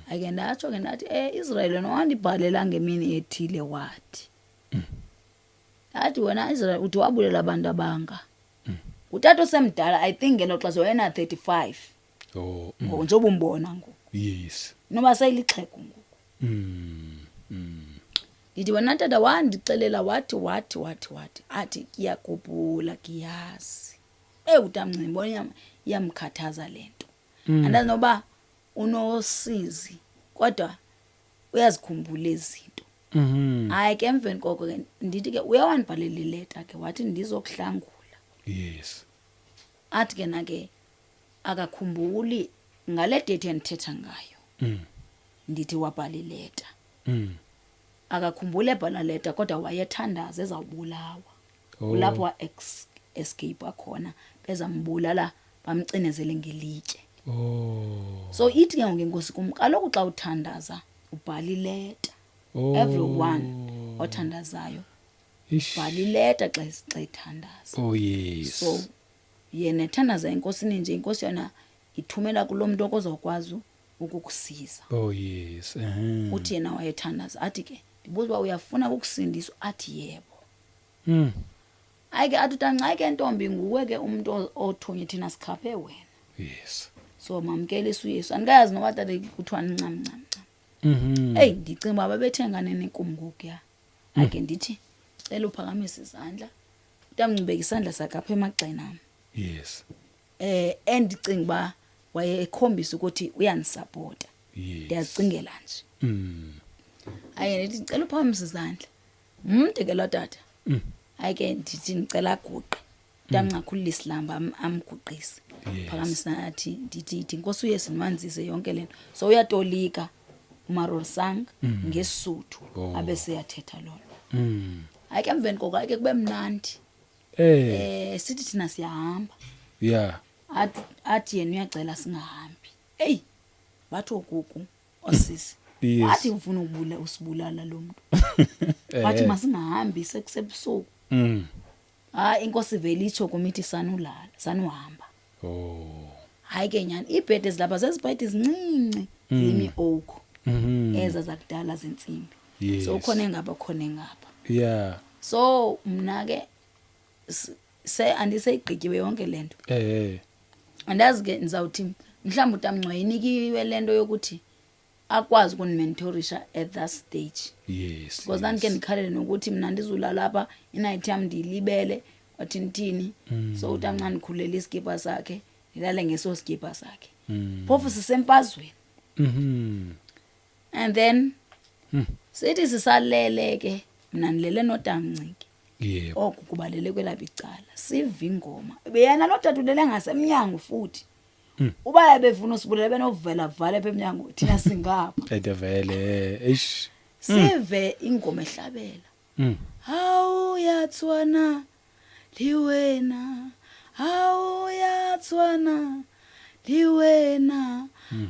Hayi ke, ndatsho ke ndathi Israel, wena wandibhalela ngemini ethile, wathi. Ndathi wena Israel uthi wabulela abantu abanga. Utata osemdala, I think ngelo xesha wayena 35. Ngoku njengoba umbona ngoku. Noba seyilixhego ngoku. Ndithi wena tata wandixelela wathi wathi wathi wathi, athi kuyakupula kiyazi. Utamnci ndibona iyamkhathaza le nto. Andazi noba unosizi kodwa uyazikhumbula ezi zinto. Hayi ke, emveni koko ke ndithi ke uyawandibhalela ileta ke, wathi ndizokuhlangula. Athi ke na ke akakhumbuli ngale date endithetha ngayo. Ndithi wabhala ileta. Akakhumbuli ebhala leta kodwa wayethandaza ezawubulawa. Kulapho wa escape khona, bezambulala bamcinezele ngelitye. So ithi ke ngoku inkosi kum, kaloku xa uthandaza ubhala ileta. Everyone othandazayo Ish. bhala ileta xa ethandaza. Oh yes. So Yena ethandaza enkosini nje, inkosi yona ithumela kulo mntu okozokwazi ukukusiza. Oh yes. Uthi yena wayethandaza athi ke, ndibuza uba uyafuna ukusindiswa, athi yebo. Hayi ke, athi utanca, hayi ke ntombi, nguwe ke umntu othunye, thina sikhaphe wena. So mamkelisa uYesu. Andikayazi noba tata kuthiwa ncam ncam ncam. Eyi, ndicinga uba babethenga nini kum ngokuya. Hayi ke, ndithi cela uphakamise izandla. Utamncubeka isandla sakhe apha emagxeni am. Endicinga uba wayekhombisa ukuthi uyandisapota. Ndiyazicingela nje. Hayi, ndithi ndicela uphakamise izandla. Mde ke laa tata. Hayi ke, ndithi ndicela aguqe. Utamncakhulula isilamba amguqise. Phakamisa athi, ndithi ithi Nkosi uYesu nimanzise yonke le nto. So uyatolika uMarorisang ngeSuthu. Abe seyathetha lolo. Hayi ke, emveni koko, hayi ke, kube mnandi. Sithi thina siyahamba. Athi yena uyacela singahambi. Eyi, bathi okuku osisi. Wathi ufuna ukubula usibulala lo muntu. Wathi masingahambi sekusebusuku. Hayi, inkosi vele itsho kumithi sanulala, sanuhamba. Hayi ke nyani, iibhedi ezilapha zezibhedi zincinci, zimi oak. Eza zakudala zentsimbi. So ukhona engapha, khona engapha. So mna ke se andiseyigqityiwe yonke lento. Andazi ke ndizawuthi mhlawumbi utamncwa inikiwe lento yokuthi akwazi ukunimentorisha at that stage. Because ndandike ndikhalele nokuthi mna ndizulala apha, inayithi yam ndiyilibele, kwathini thini. So utamnca ndikhulele iskipa sakhe, ndilale ngeso skipa sakhe. Phofu sisemfazweni. And then sithi sisalele ke, mna ndilele notamnciki. Oku kubalele kwelapha icala. Siva ingoma. Yena lo tata ulele ngasemnyango futhi. Uba befuna usibulala benovela vale apha emnyango, thina singapha. Ede vele, eish. Sive ingoma ehlabela. Hawu yatswana liwena, hawu yatswana liwena,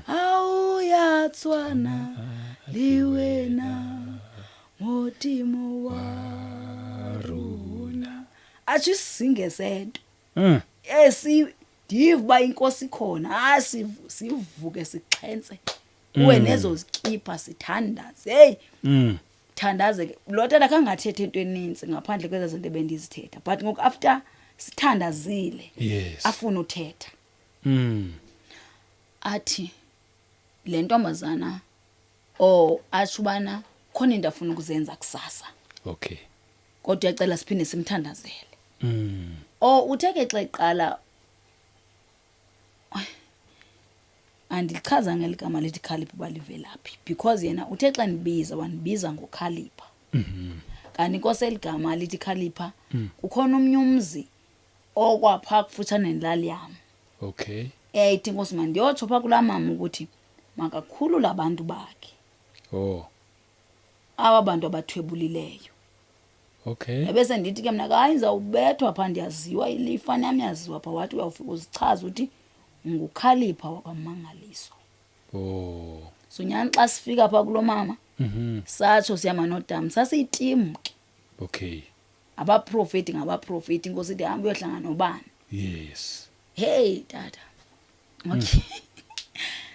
hawu yatswana liwena, modimo wa rona. Atsho isisinge sento. Esi ndiva uba inkosi ikhona, hayi, sivuke sixhentse. Kuwe nezo zikipa sithandaze. Hey. Thandaze ke. Lo tata khangathethe into eninzi ngaphandle kwezo zinto ebendizithetha. But ngoku after sithandazile, afuna uthetha. Athi le ntombazana o atsho ubana khona into afuna ukuzenza kusasa. Kodwa uyacela siphinde simthandazele. O uthe ke xa iqala, andichaza ngeligama lithi Khalipha uba livelaphi, because yena uthe xa ndibiza wandibiza ngoKhalipha. Kanti inkosi eligama lithi Khalipha, kukhona omnye umzi okwapha kufutshane nelali yam. Eyayithi inkosi mandiyotsho phaa kulaa mama ukuthi makakhulule abantu bakhe. Aba bantu abathwebulileyo. Ebese ndithi ke mna hayi, ndizawubethwa phaa, ndiyaziwa, ilifani yam yaziwa phaa. Wathi uyawufika uzichaza uthi nguKhalipha wakwaMangaliso. So nyhani xa sifika phaa kulo mama, satsho sihamba nodam, sasiyitimu ke. Abaprofeti ngabaprofeti, inkosi ithi hamba uyohlangana nobani. Hey tata. Okay.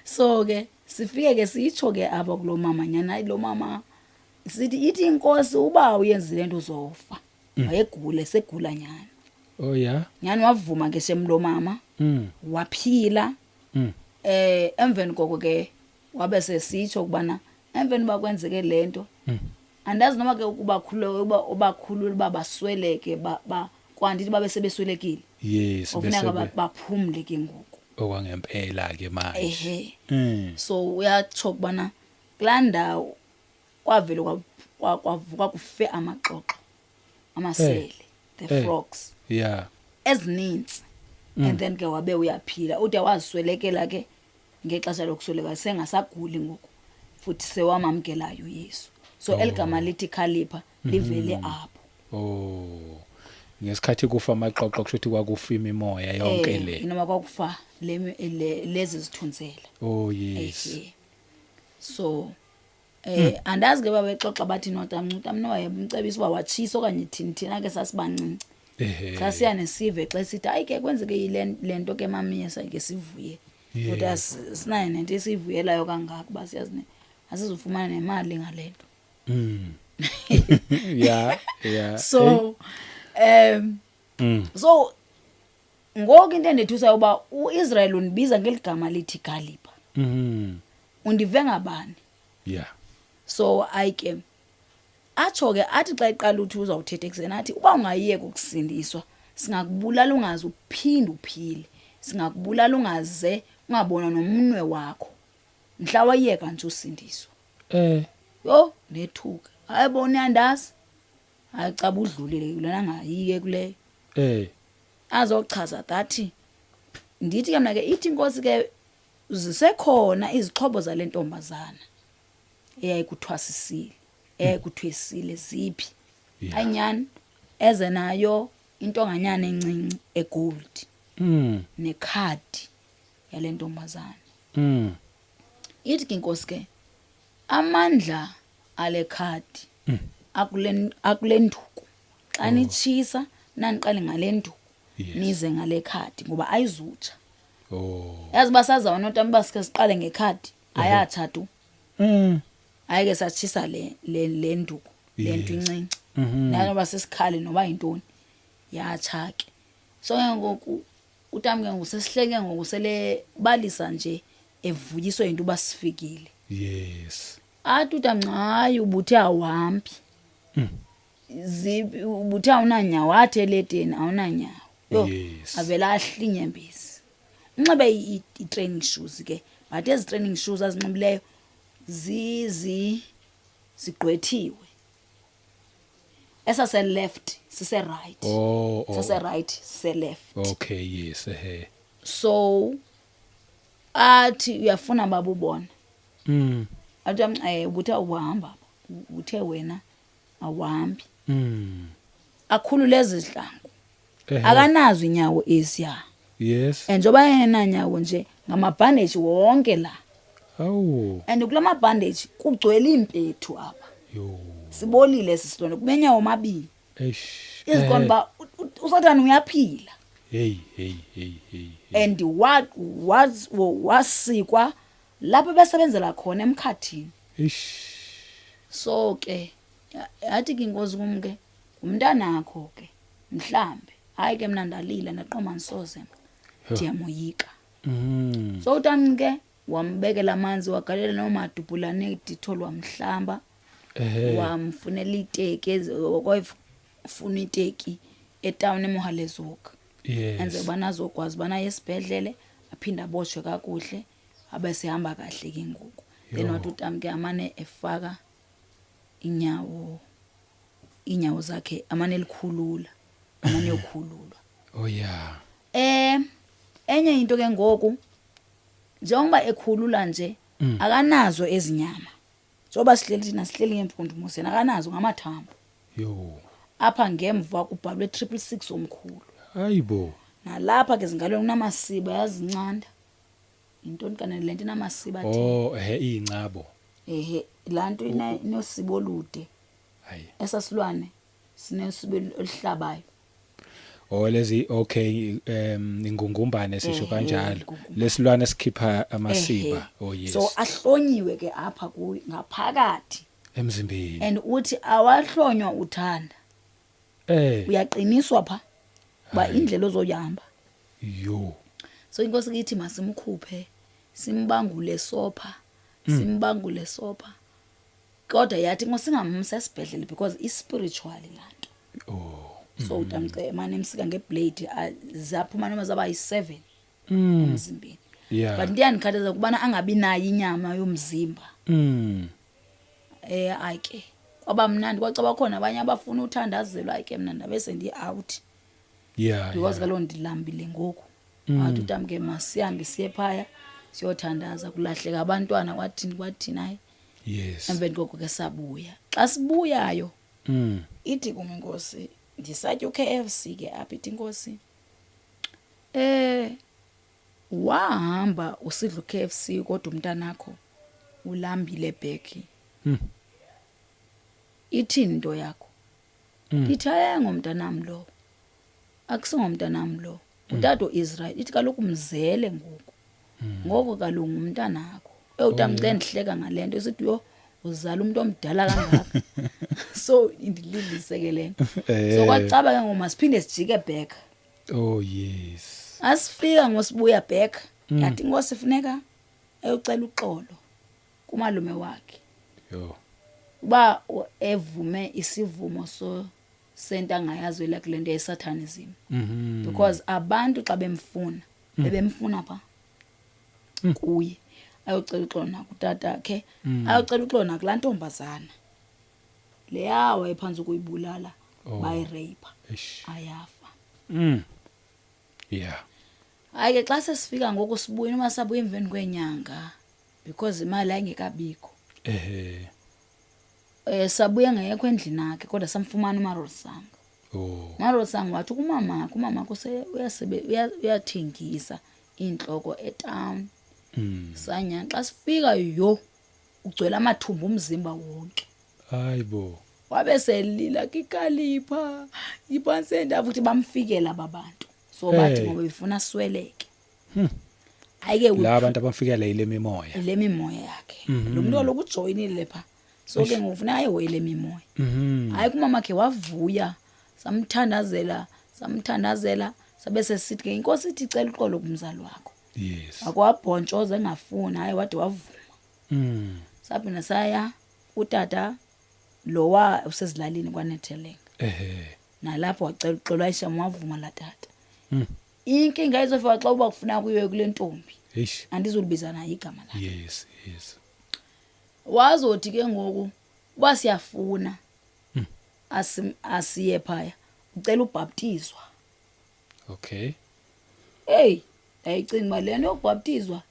So ke sifike ke sitsho ke apha kulo mama nyana, hayi lo mama sithi ithi inkosi uba uyenzile into uzofa. Wayegula, esegula nyana. Oh yeah. Nyana wavuma ke shem lo mama. Waphila. Emveni koko ke wabe sesitsho ukubana emveni uba kwenzeke lento. Andazi noma ke ukubakhulula, uba ubakhulula uba basweleke, ba kwandithi babe sebeswelekile. Ofuneka baphumle ke ngoku. Okwangempela ke manje. Ehe. So uyatsho ukubana kulaa ndawo kwavele kwavuka kufe amaxoxo, amasele, the frogs. Ezininzi. And then ke wabe uyaphila. Ude waziswelekela ke ngexesha lokusweleka sengasaguli ngoku. Futhi sewamamkelayo uYesu. So eligama lithi Khalipha livele apho. Ngesikhathi kufa amaxoxo kusho ukuthi kwakufa imimoya yonke le. Noma kwakufa lezi zithunzela. Oh yes. Ehe. So andazi ke babexoxa bathi notamncu, utamncu wayemcebisa uba watshisa okanye thini, thina ke sasibancinci. Sasiya nesive xa sithi hayi ke kwenzeke yile le nto ke mamiyesa ke sivuye. Kodwa sinayo nento esiyivuyelayo kangaka uba siyazi asizufumana nemali ngale nto. Yeah. So so ngoku into endethusayo uba uIsrael undibiza ngeli gama lithi Galiba. Undive ngabani? So ayi ke atsho ke athi xa eqala uthi uzawuthetha ekuseni athi uba ungayeka ukusindiswa singakubulala ungaze uphinde uphile, singakubulala ungaze ungabonwa nomnwe wakho mhla wayeka nje usindiswa. Yho, ndethuka. Hayi bo, niyandazi. Hayi caba udlulile kulena ngayike kuleyo. Azochaza that ndithi ke mna ke ithi inkosi ke zisekhona izixhobo zale ntombazana eyayikuthwasisile, eyayikuthwesile ziphi. Ayinyani eze nayo intonganyana encinci egold. Nekhadi yale ntombazana. Ithi ke inkosi ke amandla ale khadi akule nduku. Xa nitshisa naniqale ngale nduku. Nize ngale khadi ngoba ayizutsha. Yazi uba sazama notama uba sike siqale ngekhadi, ayatsha tu. Hayi ke satshisa le nduku, le nto incinci. Nanoba sisikhali noba yintoni, yatsha ke. So ke ngoku utam ke ngoku sesihleke ke ngoku sele balisa nje evuyiswe yinto uba sifikile. Athi utam hayi ubuthe awuhambi. Ubuthe awunanyawo, athi eleteni awunanyawo. Yho, avela ahlinye imbezi. Unxibe i-training shoes ke, but ezi training shoes azinxibileyo zigqwethiwe. Esase left sise right. Sase right sise left. Okay, yes, ehe. So athi uyafuna baba ubona. Athi ubuthe uhamba, uthe wena awuhambi. Akhulule ezi zihlangu. Akanazo inyawo eziya. And njengoba engenanyawo nje ngamabhandeji wonke la. And kula mabhandeji kugcwele iimpethu apha. Sibolile esi silonda kumenyawo amabini. Eish. Iziqonda uba uSathane uyaphila. Hey, hey, hey, hey, hey. And wasikwa lapho besebenzela khona emkhathini. Eish. So ke yathi ke inkosi kum ke ngumntanakho ke mhlambe. Hayi ke mna ndalila ndaqoma ndisoze mna. Ndiyamoyika. So utamnci ke wambekela amanzi wagalela noomadubhulane edithol wamhlamba. Wamfunela iteki, wayefuna iteki etawuni eMohalezoka. Enze ubana azokwazi ubana aye esibhedlele aphinde aboshwe kakuhle abe sehamba kahle ke ngoku. Then wathi utam ke amane efaka inyawo zakhe amane elikhulula, amane yokhululwa. Oh yeah. Enye into ke ngoku njengoba ekhulula nje akanazo ezinyama. Njengoba sihleli thina sihleli ngemfundo mosena akanazo ngamathambo. Apha ngemva kubhalwe triple six omkhulu. Hayibo. Nalapha ke zingalweni kunamasiba yazincanda. Intoni kanene lento inamasiba athini? Oh, ehe, iyingcabo. Ehe, laa nto inosiba olude. Hayi. Esasilwane sinesiba oluhlabayo. Oh, lezi, okay, ingungumbane sisho Ehe, kanjalo. ingungumbane. Lesilwane sikhipha amasiba. Ehe. Oh, yes. So ahlonyiwe ke apha kuyo ngaphakathi. Emzimbeni. And uthi awahlonywa uthanda. Uyaqiniswa pha. Ba Hayi. indlela ozoyihamba. Yo. So inkosi ithi masimkhuphe, simbangule sopha, simbangule sopha. Kodwa yathi inkosi singamsa esibhedlele because i spiritual laa nto. So utamce emane emsika ngeblade, zaphuma noma zaba yi-7 emzimbeni. But into eyandikhathaza kubana angabi nayo inyama yomzimba. Hayi ke kwaba mnandi kwacaba khona abanye abafuna uthandazelwa, hayi ke mna ndabe sendiyi-out. Because kaloku ndilambile ngoku. Wathi utam ke masihambe siye phaya siyothandaza, kulahleka abantwana kwathini kwathini, hayi. Emveni koko ke sabuya. Xa sibuyayo, ithi kum inkosi, ndisatya u-KFC ke apha, ithi inkosi, wahamba usidla u-KFC kodwa umntanakho ulambile Becky. Ithini into yakho? Ndithi, hayi, ngomntanam lowo. Akusingomntanam lo, utata uIsrael. Ithi kaloku mzele ngoku, ngoko kaloku ngumntanakho. Utamnci endihleka ngale nto, isithi yho, uzala umntu omdala kangaka. So indililise ke le nto. So kwacaba ke ngoku masiphinde sijike back. Oh yes. Asifika ngosibuya back, yathi inkosi funeka ayocela uxolo kumalume wakhe. Yo. Uba evume isivumo so sento angayazi like le nto yesatanism. Because abantu xa bemfuna, bebemfuna pha kuye, ayocela uxolo nakutatakhe, ayocela uxolo nakulaa ntombazana leya wayephantsi ukuyibulala. Oh. Bayirape, Eish. ayafa. Yeah. Hayi ke, xa sesifika ngoku sibuye, noma sabuya emveni kweenyanga because imali ayingekabikho. Sabuya ngekho endlini yakhe, kodwa samfumana uMarosanga. Oh. UMarosanga wathi kumamakhe, umamakhe uyathengisa iintloko etown. Sanyana xa sifika, yho, ugcwele amathumba umzimba wonke. Hayibo. Wabe selila kikalipha iphantsi endawo futhi bamfikela aba bantu, so bathi Hey. ngoba befuna sweleke. Hayi ke, La abantu abamfikela ile mimoya. Le mimoya yakhe, lo muntu kaloku ujoyinile pha, so ke ngoku funeka ayihoye le mimoya. Hayi, kumamakhe wavuya, samthandazela, samthandazela, sabe sesithi ke inkosi ithi icela uxolo kumzali wakho. Akwabhontshoza engafuni, hayi, wade wavuma. Saphinda saya utata lowa usezilalini kwaNetheleng. Nalapho wacela uxolo, ayisham, wavuma laa tata. Inkinga izofika xa uba kufuna kuyiwe kule ntombi. Eish. Andizulibiza nayo igama lakhe. Yes. Wazothi ke ngoku uba siyafuna asiye phaya, ucela ubhaptizwa. Hey, ndayicinga uba le nto yokubhaptizwa,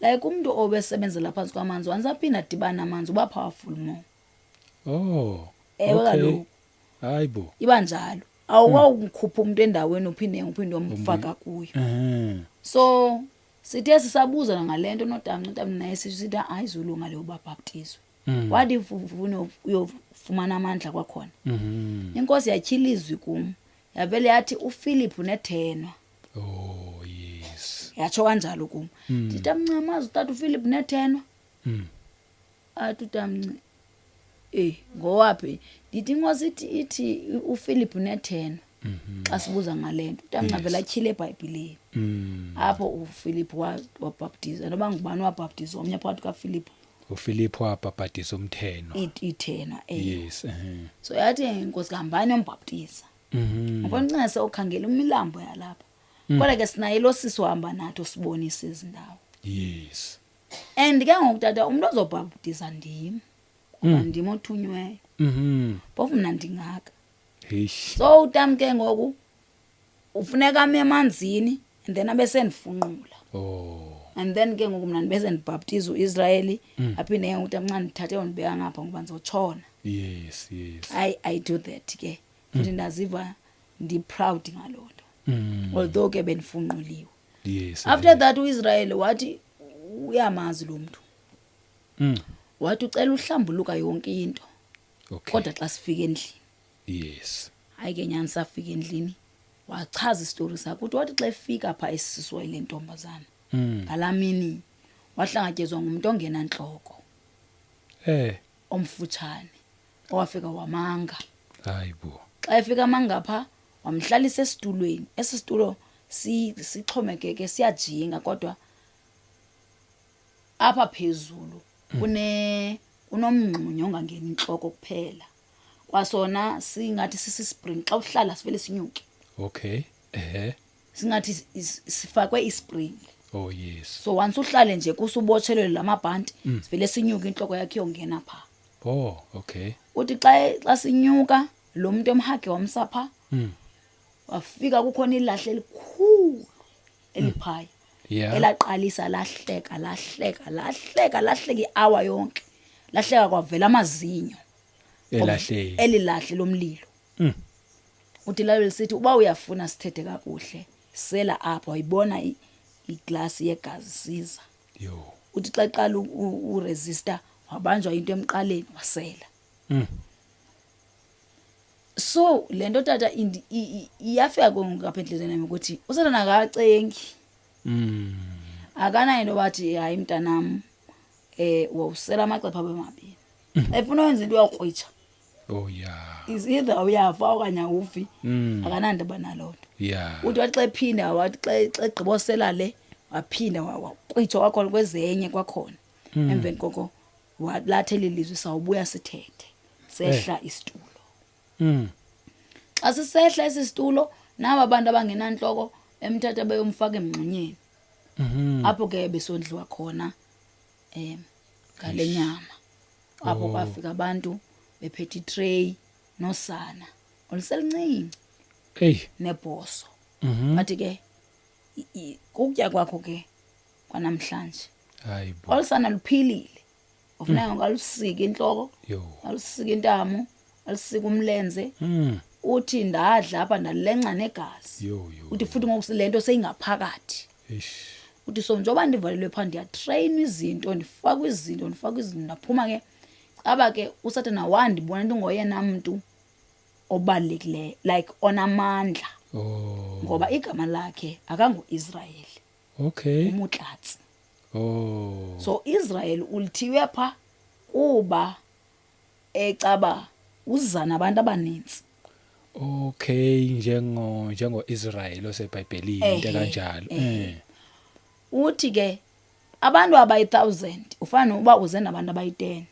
like umntu obesebenzela phantsi kwamanzi, once aphinda adibane namanzi uba powerful more. Oh. Ewe. Kaloku Hayibo. iba njalo, awukwawukhupha umntu endaweni uphinde uyomfaka kuyo. So sithe sisabuza ngale nto notamnci, utamnci naye sithi ayizulunga leyo uba bhaptizwe. Wathi ufuna uyofumana amandla kwakhona. Inkosi yatyhila izwi kum, yavele yathi uPhilip nethenwa. Oh yes. Yatsho kanjalo kum. Ndithi, amncamazi utata uPhilip nethenwa. Athi utamnci, ngowaphi? Ndithi inkosi ithi uPhilip nethenwa. Xa sibuza ngale nto, utamnci avele atyhile eBhayibhileni. Apho uPhilip wabhaptizwa, noba ngubani wabhaptizwa omnye phakathi kaPhilip. uPhilip wabhabhadisa umthenwa. Ithenwa. Yes. So yathi inkosi hambani yombhaptiza. Ngoba ncese sewukhangela imilambo yalapha. Kodwa ke sinaye lo sisi uhamba nathi osibonisa izindawo. And ke ngoku tata, umuntu ozobhaptiza ndim. Ngoba ndim othunyweyo. Phofu mna ndingaka. Eish. So utam ke ngoku ufuneka ame emanzini and then abe sendifunqula. Oh. And then ke ngoku mna ndibe sendibhaptiza uIsrayeli, aphinde ke ngoku utamnca ndithathe ndibeka ngapha ngoba ndizotshona. Yes. I do that ke. Futhi ndaziva ndi-proud ngaloo nto. Although ke bendifunquliwe. After that uIsrael wathi uyamazi lo muntu. Wathi ucela uhlambuluka yonke into. Kodwa xa sifika endlini. Hayi ke nyani, safika endlini, wachaza isitori sakhe ukuthi wathi xa efika pha esiswa ile ntombazana, ngalaa mini wahlangatyezwa ngumuntu ongenantloko, omfutshane, owafika wamanga. Hayibo. Xa efika amanga pha, wamhlalisa esitulweni. Esi situlo sixhomekeke, siyajinga, kodwa apha phezulu kunomngxunyo ongangeni intloko kuphela. Kwasona singathi sisi-spring, xa uhlala sivele sinyuke. Okay. Singathi sifakwe ispring. Oh yes. So once uhlale nje kusubotshelelwe lamabhanti, sivele sinyuke, intloko yakhe iyongena pha. Oh, okay. Uthi xa sinyuka, lo muntu emhage wamsa pha. Wafika kukhona ilahle elikhulu eliphaya. Elaqalisa lahleka, lahleka, lahleka, lahleka i-hour yonke. Lahleka kwavela amazinyo. Elahleni. Elilahle lomlilo. Uthi lalo lisithi uba uyafuna sithethe kakuhle, sela apha, wayibona iglasi yegazi siza. Yo. Uthi xa eqala uresista, wabanjwa into emqaleni, wasela. So le nto tata iyafika ke apha entliziyweni yam ukuthi uSathana akacengi. Akanayo into bathi hayi mntanam, wawusela amacephe abe mabini. Efuna wenza into uyakrwitsha. Oh yeah. Is either uyafa okanye awufi. Akanandaba naloo nto. Uthi wathi xa ephinda, wathi xa egqibosela le, waphinda wakrwitsha kwakhona kwezenye kwakhona. Emveni koko lathi eli lizwi sawubuya sithethe. Sehla isitulo. Xa sisehla esi situlo, naba abantu abangenantloko emthatha beyomfaka emngxunyeni. Apho ke besondliwa khona ngale nyama. Apho kwafika abantu bephethe itray nosana oluselincinci. Hey. Nebhoso. Bathi ke kukutya kwakho ke kwanamhlanje. Hayibo. Olusana luphilile. Ufuneka ngalusika inhloko, alusika intamo, alusika umlenze. Uthi ndadla apha ndalenca negazi. Uthi futhi ngoku lento seyingaphakathi. Eish. Uthi so njengoba ndivalelwe phaa ndiyatrain izinto, ndifakwa izinto, ndifakwa izinto, ndaphuma ke. Caba ke uSathana wandibona into ngoyena mntu obalulekileyo, like onamandla. Ngoba igama lakhe akangu-Israel. Umutlatsi. So Israel ulithiwe pha kuba ecaba uza nabantu abaninzi. Okay, njengo Israel oseBhayibhelini into kanjalo. Uthi ke abantu abayi-1000 ufana nokuba uze nabantu abayi-10.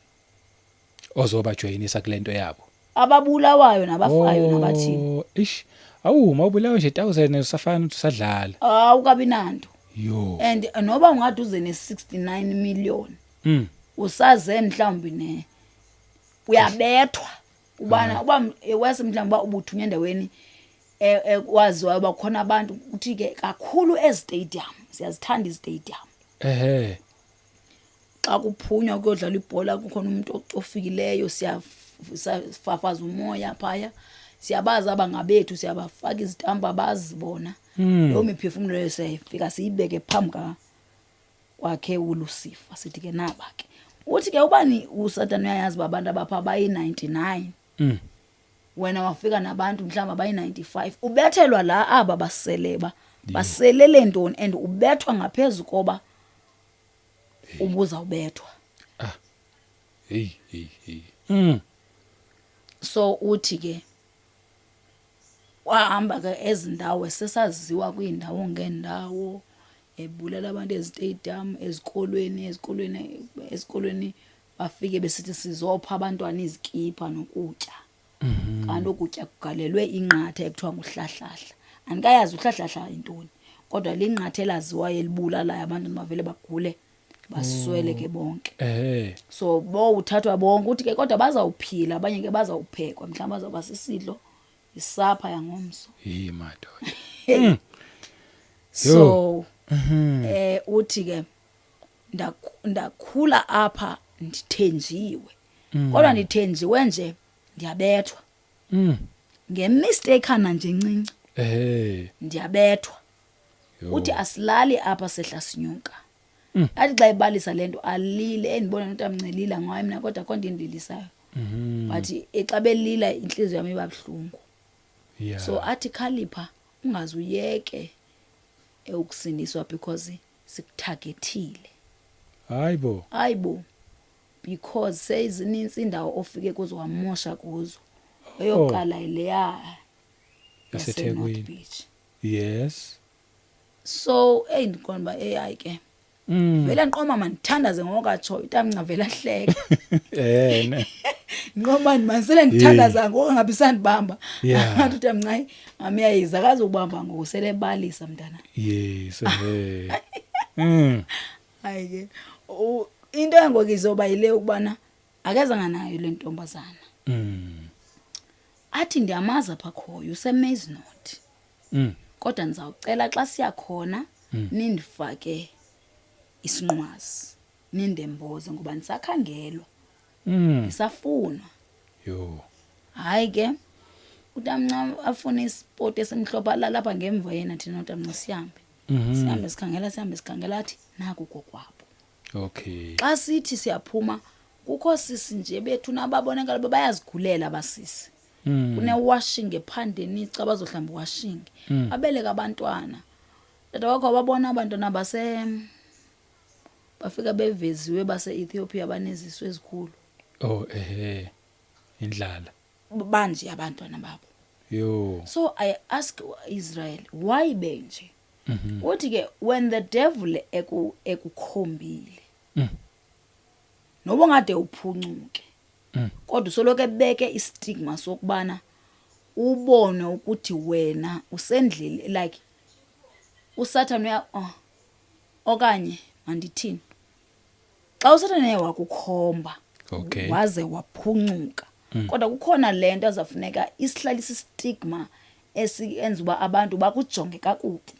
Ozobajoyinisa kule nto yabo. Ababulawayo nabafayo nabathini. Ish. Awu mawubulawa nje 1000 usafana uthi usadlala. Awukabi nanto. Yo. And noba ungathi uze ne-69 million. Usaze mhlawumbi ne uyabethwa ubana uba wese mhlawumbi uba ubuthunywa endaweni ekwaziwayo uba khona abantu kuthi ke kakhulu ezistadium, siyazithanda izistadium. Xa kuphunywa kuyodlalwa ibhola kukhona umuntu ofikileyo, siyafafaza umoya phaya. Siyabazi abangabethu, siyabafaka izitampu abazibona. Loo miphefumlo leyo siyayifika siyibeke phambi kwakhe uLucifer, sithi ke naba ke. Uthi ke ubani uSathana uyayazi uba abantu abapha bayi-99. Wena wafika nabantu mhlawumbi abayi-95, ubethelwa la aba basele ba baselele ntoni, and ubethwa ngaphezu koba ubuzawubethwa. Hey, hey, hey. So uthi ke wahamba ke ezindawo sesaziwa kwiindawo ngeendawo, ebulala abantu ezistadium, ezikolweni, ezikolweni, esikolweni bafike besithi sizopha abantwana izikipha nokutya. Kanti ukutya kugalelwe inqatha ekuthiwa nguhlahlahla. Andikayazi uhlahlahla yintoni, kodwa linqatha elaziwayo elibulalayo abantu bavele bagule basweleke bonke. So bowuthathwa bonke, uthi ke kodwa bazawuphila, abanye ke bazawuphekwa, mhlawumbi bazawuba sisidlo isapha yangomso. Yi madoda. So uthi ke ndakhula apha ndithenjiwe. Kodwa ndithenjiwe nje ndiyabethwa. Ngemistake ana nje encinci. Ndiyabethwa. Uthi asilali apha sehla sinyuka. Athi xa ebalisa lento alile, endibona nokuthi amncelila ngayo mina kodwa akho nto indilisayo. But xa belila intliziyo yam iba buhlungu. So athi khalipha ungaze uyeke ukusindiswa because sikuthagethile. Hayibo. Hayibo. Because seyizininzi indawo ofike kuzo wamosha kuzo. Eyokuqala ileya yaseThekwini. Beach. Yes. So ndiqonda uba hayi ke. Vele nqoma mandithandaze ngokatshoyo, utamnca vele ahleke. Ne. Nqoma ndimanisele ndithandaza ngoku ngabe sandibamba. Athi utamnca hayi, mama uyayiza akazubamba ngoku selebalisa mntana. Yes, Hayi ke. Into engoku izoba yile ukubana akezanga nayo le ntombazana. Athi ndiyamazi apha khoyo useMaize North. Kodwa ndizawucela xa siya khona nindifake isinqwazi, nindemboze ngoba ndisakhangelwa. Ndisafunwa. Hayi ke utamnca afune isipoti esimhlophe alala apha ngemva yena, thina utamnca sihambe. Sihambe sikhangela, sihambe sikhangela, athi naku kokwabo. Xa sithi siyaphuma kukho sisi nje bethu nababonakala uba bayazigulela abasisi. Kune-washing ephandeni ica bazohlamba iwashing. Babeleka abantwana. Tata wakho wababona abantwana base bafika beveziwe base-Ethiopia banezisu ezikhulu. Oh ehe. Indlala. Banje abantwana babo. Yo. So I ask Israel, why benje? Uthi ke when the devil ekukhombile, noba ungade uphuncuke, kodwa usoloko ebeke istigma sokubana ubone ukuthi wena usendleleni, like uSathane uya, oh, okanye mandithini, xa uSathane wakukhomba waze waphuncuka, kodwa kukhona lento azafuneka isihlalisa, istigma esienza uba abantu bakujonge kakubi,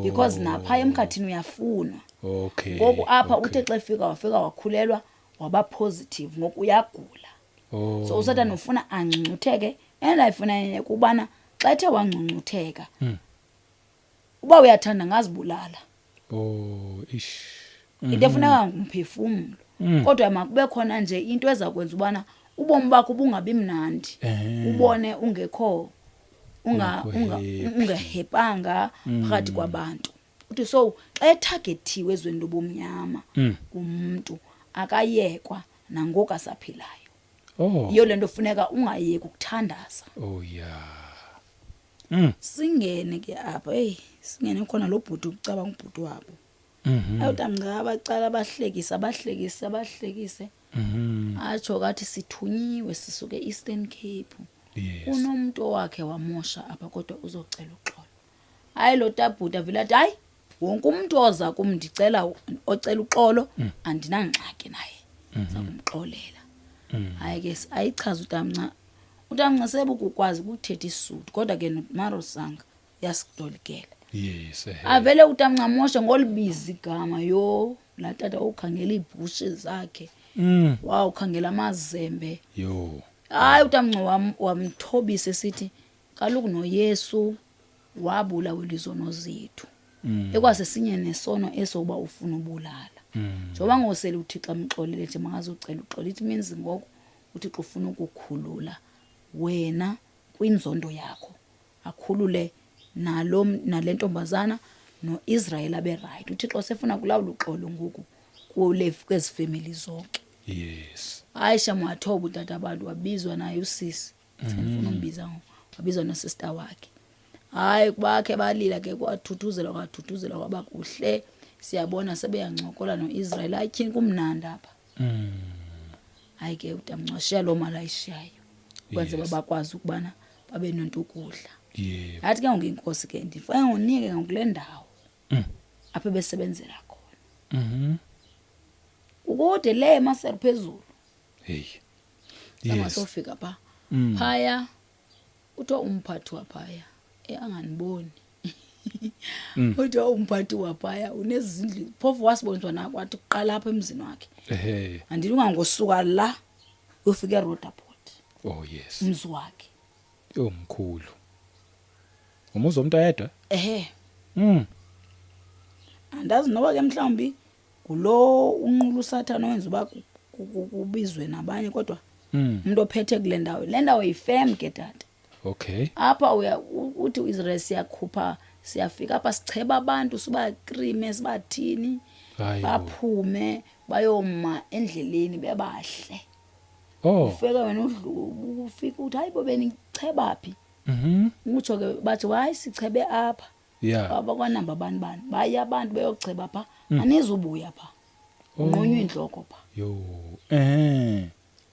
because napha emkhathini uyafunwa. Ngoku apha uthe xa efika wafika wakhulelwa, waba positive, ngoku uyagula. So uSathane ufuna angcungcutheke, and ayifuna yenye kubana xa ethe wangcungcutheka, uba uyathanda ngazibulala. Oh ish. Into efuneka ngumphefumlo, kodwa makube khona nje into eza kwenza ubana ubomi bakho bungabi mnandi, ubone ungekho unga Ungekho unga happy. ungahepanga phakathi kwabantu. Uthi so xa ethagethiwe ezweni lobumnyama, umuntu akayekwa nangoku asaphilayo. Yiyo lento funeka ungayeki ukuthandaza. Oh yeah. Singene ke apha, hey, singene khona lo bhuti ucabanga ubhuti wabo. Ayotamnca abacala abahlekisa abahlekise abahlekise. Atsho kathi sithunyiwe sisuke Eastern Cape. Unomuntu owakhe wamosha apha, kodwa uzocela uxolo. Hayi, lo tabhuti avela athi hayi, wonke umuntu oza kum ndicela ocela uxolo, andinangxaki naye, zakumxolela. Hayi ke, ayichaza utamnca, utamnca sebukukwazi ukuthetha isiSuthu, kodwa ke noMarosanga uyasitolikela. Avele utamnca moshe ngolibiza igama, yho, laa tata ukhangela iibhushi zakhe, wawukhangela amazembe. Yo. Hayi, utamnca wamthobisa esithi kaloku noYesu wabulawela izono zethu, ekwasesinye nesono eso uba ufuna ubulala. Njengoba ngosele uThixo amxolele nje, makazocela uxolo. It means ngoku uThixo ufuna ukukhulula wena kwinzondo yakho, akhulule nalo nale ntombazana noIsrael abe right. UThixo sefuna kulawula uxolo ngoku kule kwezi family zonke. Hayi shame, wathoba utata abantu, wabizwa naye usisi, sendifuna umbiza ngoku, wabizwa nosister wakhe. Hayi, bakhe balila ke, kwathuthuzelwa kwathuthuzelwa, kwaba kuhle. Siyabona sebeyancokola noIsrael. Hayi tyhini, kumnandi apha. Hayi ke, utamncwashiya loo mali ayishiyayo ukwenzela uba bakwazi ukubana babe nento ukudla. Yathi ke ngoku inkosi ke, ndifuna ngonike ngokule ndawo apho besebenzela khona. Kukude le eMaseru phezulu. Hey. Sangasofika pha. Phaya kuthiwa umphathi waphaya anganiboni. Kuthiwa umphathi waphaya unezindlu, phofu wasiboniswa nako, wathi kuqala apha emzini wakhe. Andithi ungangosuka la uyofika eRoodeport. Oh yes. Umzi wakhe. Omkhulu. Umuzi womuntu oyedwa? Ehe. Andazi noba ke mhlawumbi ngulo unqula uSathana owenza uba kubizwe nabanye, kodwa umuntu ophethe kule ndawo, le ndawo yifem ke tata. Apha uya uthi uIsrael siyakhupha, siyafika apha sicheba abantu, sibakrime, sibathini, Hayi bo. baphume bayoma endleleni bebahle. Ufika wena ufika uthi hayi bo, benicheba phi? Utsho ke bathi hayi, sichebe apha. Abakwanamba abantu bani baye abantu beyocheba pha, anizubuya pha, unqunywa inhloko pha. Yo.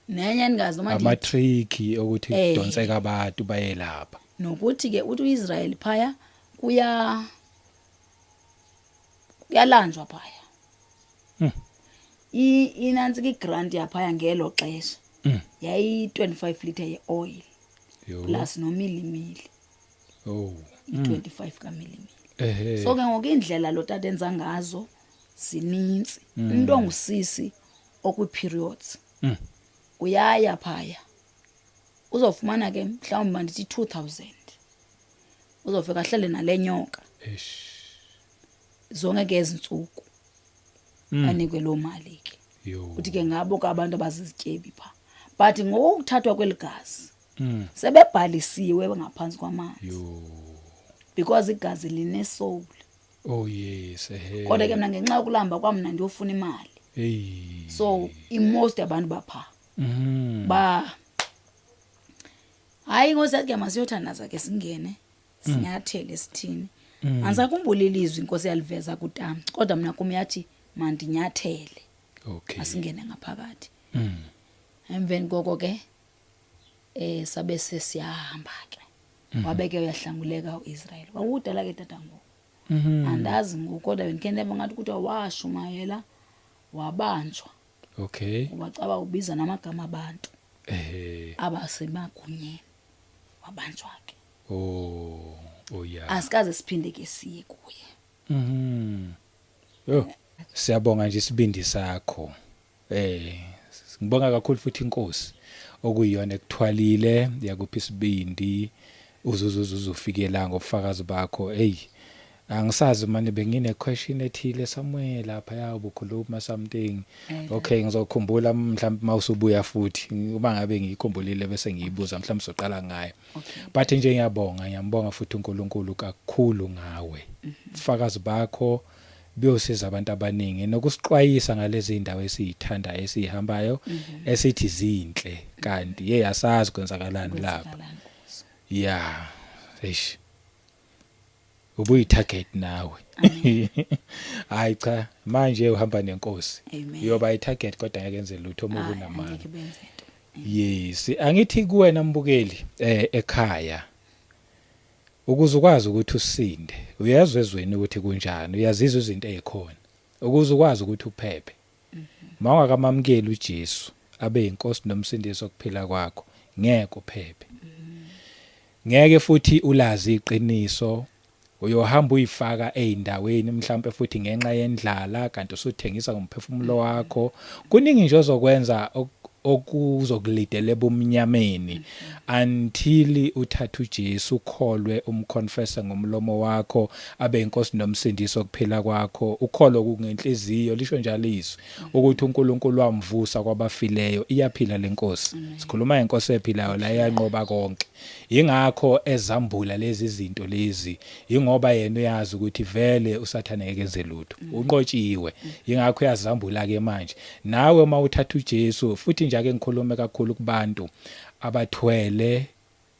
Nenye endingazi noma Ama-trick ukuthi kudonseka abantu baye lapha. Nokuthi ke uthi uIsrael phaya kuyalanjwa phaya. Inantsi ke igrant yaphaya ngelo xesha. Yayi 25 liter ye-oil plus nomilimili. I-25 kamilimili. So ke ngoku indlela lo tata enza ngazo zininzi. Umuntu ongusisi okwi-periods uyaya phaya, uzofumana ke mhlawumbi mandithi 2000, uzofika ahlale nale nyoka. Eish. Zonke ke ezintsuku anikwe loo mali ke. Yo. Uthi ke ngabo ke abantu abazizityebi pha, but ngokuthathwa kweli gazi. Sebebhalisiwe ngaphansi kwamanzi. Yo. Because igazi line-soul. Oh yes, ehe. Kodwa ke mna ngenxa yokulamba kwam mna ndiyofuna imali. Hey. So i-most yabantu bapha ba hayi, ngosathi ke masiyothandaza ke, singene sinyathele sithini. Andisakhumbula ilizwi inkosi yaliveza kutam, kodwa mna kum yathi mandinyathele. Asingene ngaphakathi. Emveni koko ke sabe sesiyahamba ke, wabe ke uyahlanguleka uIsrael. Kwakudala ke tata ngoku. Andazi ngoku, kodwa bendikhe ndeva ngathi kuthiwa washumayela wabanjwa. Wacaba ubiza namagama abantu abasemagunyeni, wabanjwa ke. Oh yeah. Asikaze siphinde ke siye kuye. Yo, siyabonga nje isibindi sakho. Ngibonga kakhulu futhi inkosi okuyiyona ekuthwalile yakuphi isibindi uzuzuzufikela ngobufakazi bakho. Hey, angisazi manje, bengine question ethile somewhere lapha ya ubukhuluma something. Okay, ngizokhumbula mhlawumbe mawusubuya futhi, uma ngabe ngiyikhumbulile bese ngiyibuza, mhlawumbe soqala ngayo. But nje ngiyabonga, ngiyambonga futhi uNkulunkulu kakhulu ngawe. Ufakazi bakho buyosiza abantu abaningi nokusixwayisa ngalezi indawo esizithandayo esihambayo esithi zinhle, kanti hey, asazi kwenzakalani lapha. Kwenzakalani kuzo. Yeah, eish, ubuyi target nawe. Hayi cha, manje uhamba nenkosi. Amen. Uyoba i target kodwa ngeke enze lutho uma Hayi, unamandla. angeke benze into. Yes, angithi kuwena mbukeli ekhaya, ukuze ukwazi ukuthi usinde, uyezwa ezweni ukuthi kunjani, uyazizwa izinto ezikhona, ukuze ukwazi ukuthi uphephe, mawungakamamukeli uJesu abe inkosi nomsindisi okuphila kwakho, ngeke uphephe, ngeke futhi ulazi iqiniso. Uyohamba uyifaka ezindaweni mhlawumbe futhi ngenxa yendlala, kanti usuthengisa ngomphefumulo wakho. Kuningi nje ozokwenza okuzokulidela ebumnyameni until uthathe uJesu, ukholwe, umconfesse ngomlomo wakho abe inkosi nomsindisi okuphila kwakho. Ukholo kungenhliziyo, lisho njalo izwi ukuthi uNkulunkulu wamvusa kwabafileyo. Iyaphila lenkosi, sikhuluma ngenkosi ephilayo la, iyanqoba konke. Ingakho ezambula lezi zinto lezi, ingoba yena uyazi ukuthi vele uSathane ngeke enze lutho, unqotshiwe. Ingakho uyazambula ke manje nawe uma uthatha uJesu. Futhi nje ake ngikhulume kakhulu kubantu abathwele.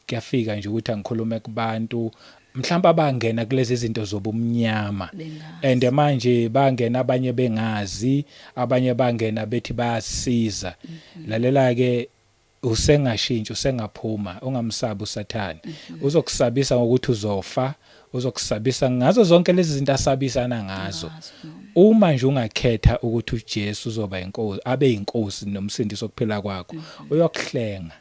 Kuyafika nje ukuthi angikhulume kubantu mhlawumbe abangena kulezi zinto zobumnyama. Bengazi. And manje bangena abanye bengazi, abanye bangena bethi bayasiza. Lalela ke, usengashintsha, usengaphuma. Ungamsabi uSathane. Uzokusabisa ngokuthi uzofa, uzokusabisa ngazo zonke lezi zinto asabisana ngazo. Ngazo. Uma nje ungakhetha ukuthi uJesu uzoba inkosi, abe inkosi nomsindisi okuphila kwakho, uyokuhlenga.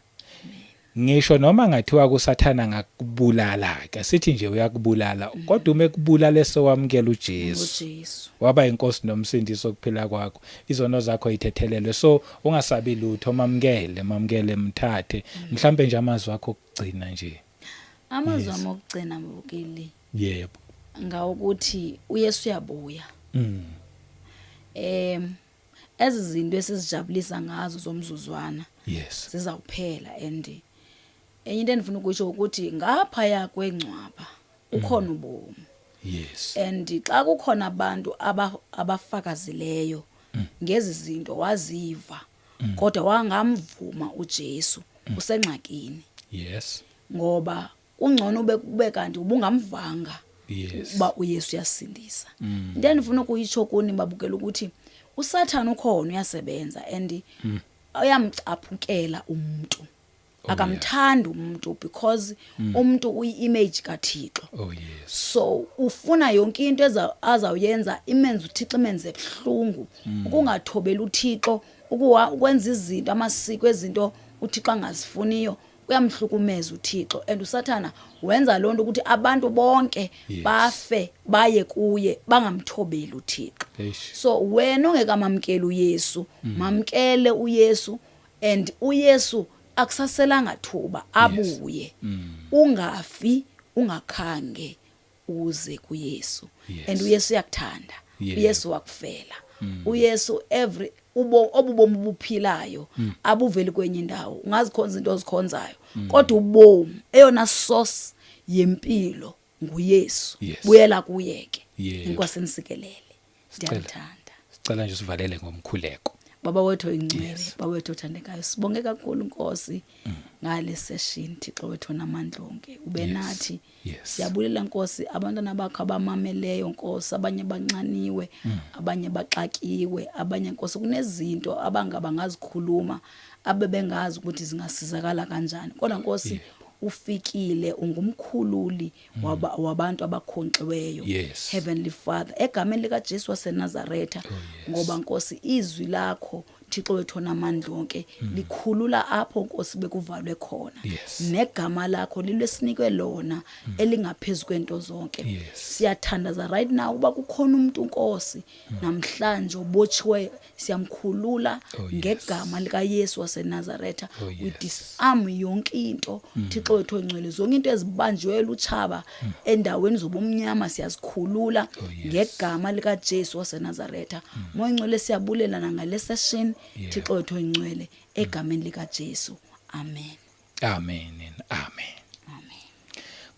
Ngisho noma ngathiwa kuSathana ngakubulala ke, sithi nje uyakubulala, kodwa uma ekubulala esewamukela uJesu, uJesu, waba inkosi nomsindisi okuphila kwakho, izono zakho ithethelelwe. So ungasabi lutho, mamkele, mamkele, mthathe. Mhlambe nje amazwi akho okugcina nje. Amazwi ami okugcina, mbukeli, ngawukuthi uYesu uyabuya. Ezi zinto esizijabulisa ngazo zomzuzwana zizawuphela. And enye into endifuna ukuyisho ukuthi ngaphaya kwengcwaba ukhona ubomi. And xa kukhona abantu abafakazileyo ngezi zinto waziva kodwa wangamvuma uJesu, usengxakini. Ngoba kungcono ube kube kanti ubungamvanga uba uYesu uyasindisa. Into endifuna ukuyitsho kuni babukela ukuthi uSathana ukhona, uyasebenza and uyamcaphukela umuntu. Akamthandi umuntu because umuntu uyi-image kaThixo. So ufuna yonke into azawuyenza imenze uThixo, imenze buhlungu, ukungathobeli uThixo, ukwenza izinto, amasiko, ezinto uThixo angazifuniyo, kuyamhlukumeza uThixo. And uSathana wenza loo nto ukuthi abantu bonke bafe baye kuye, bangamthobeli uThixo. Eish. So wena ongekamamkeli uYesu, mamkele uYesu. And uYesu akusaselanga thuba abuye. Ungafi ungakhange uze kuYesu. And uYesu uyakuthanda. uYesu wakufela. uYesu every Ubo obubomi obuphilayo abuveli kwenye indawo. Ungazikhonza into ozikhonzayo, kodwa ubomi, eyona source yempilo nguYesu. Buyela kuye ke. Inkosi inisikelele. Ndiyamthanda. Sicela nje sivalele ngomkhuleko. Baba wethu oyingcwele, baba wethu othandekayo, sibonge kakhulu Nkosi ngale session. Thixo wethu namandla onke, ube nathi. Siyabulela Nkosi abantwana bakho abamameleyo Nkosi, abanye banxaniwe, abanye baxakiwe, abanye Nkosi kunezinto abangaba ngazikhuluma abebengazi ukuthi zingasizakala kanjani, kodwa Nkosi ufikile, ungumkhululi wabantu abakhonxiweyo. Heavenly Father, egameni lika Jesu waseNazaretha, ngoba Nkosi izwi lakho, Thixo wethu onamandla onke, likhulula apho Nkosi bekuvalwe khona. Negama lakho lilesinikwe lona elingaphezulu kwento zonke. Siyathandaza right now uba kukhona umuntu Nkosi namhlanje obotshiwe, siyamkhulula ngegama lika Yesu waseNazaretha. We disarm yonke into, Thixo wethu ongcwele, zonke into ezibanjiwe lutshaba endaweni zobumnyama siyazikhulula ngegama lika Jesu waseNazaretha. Moya ongcwele, siyabulela nangale session, Thixo wethu ongcwele, egameni lika Jesu, amen. Amen and amen. Amen.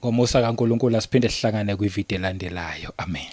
Ngomusa kaNkuluNkulu asiphinde sihlangane kwivideo elandelayo. Amen.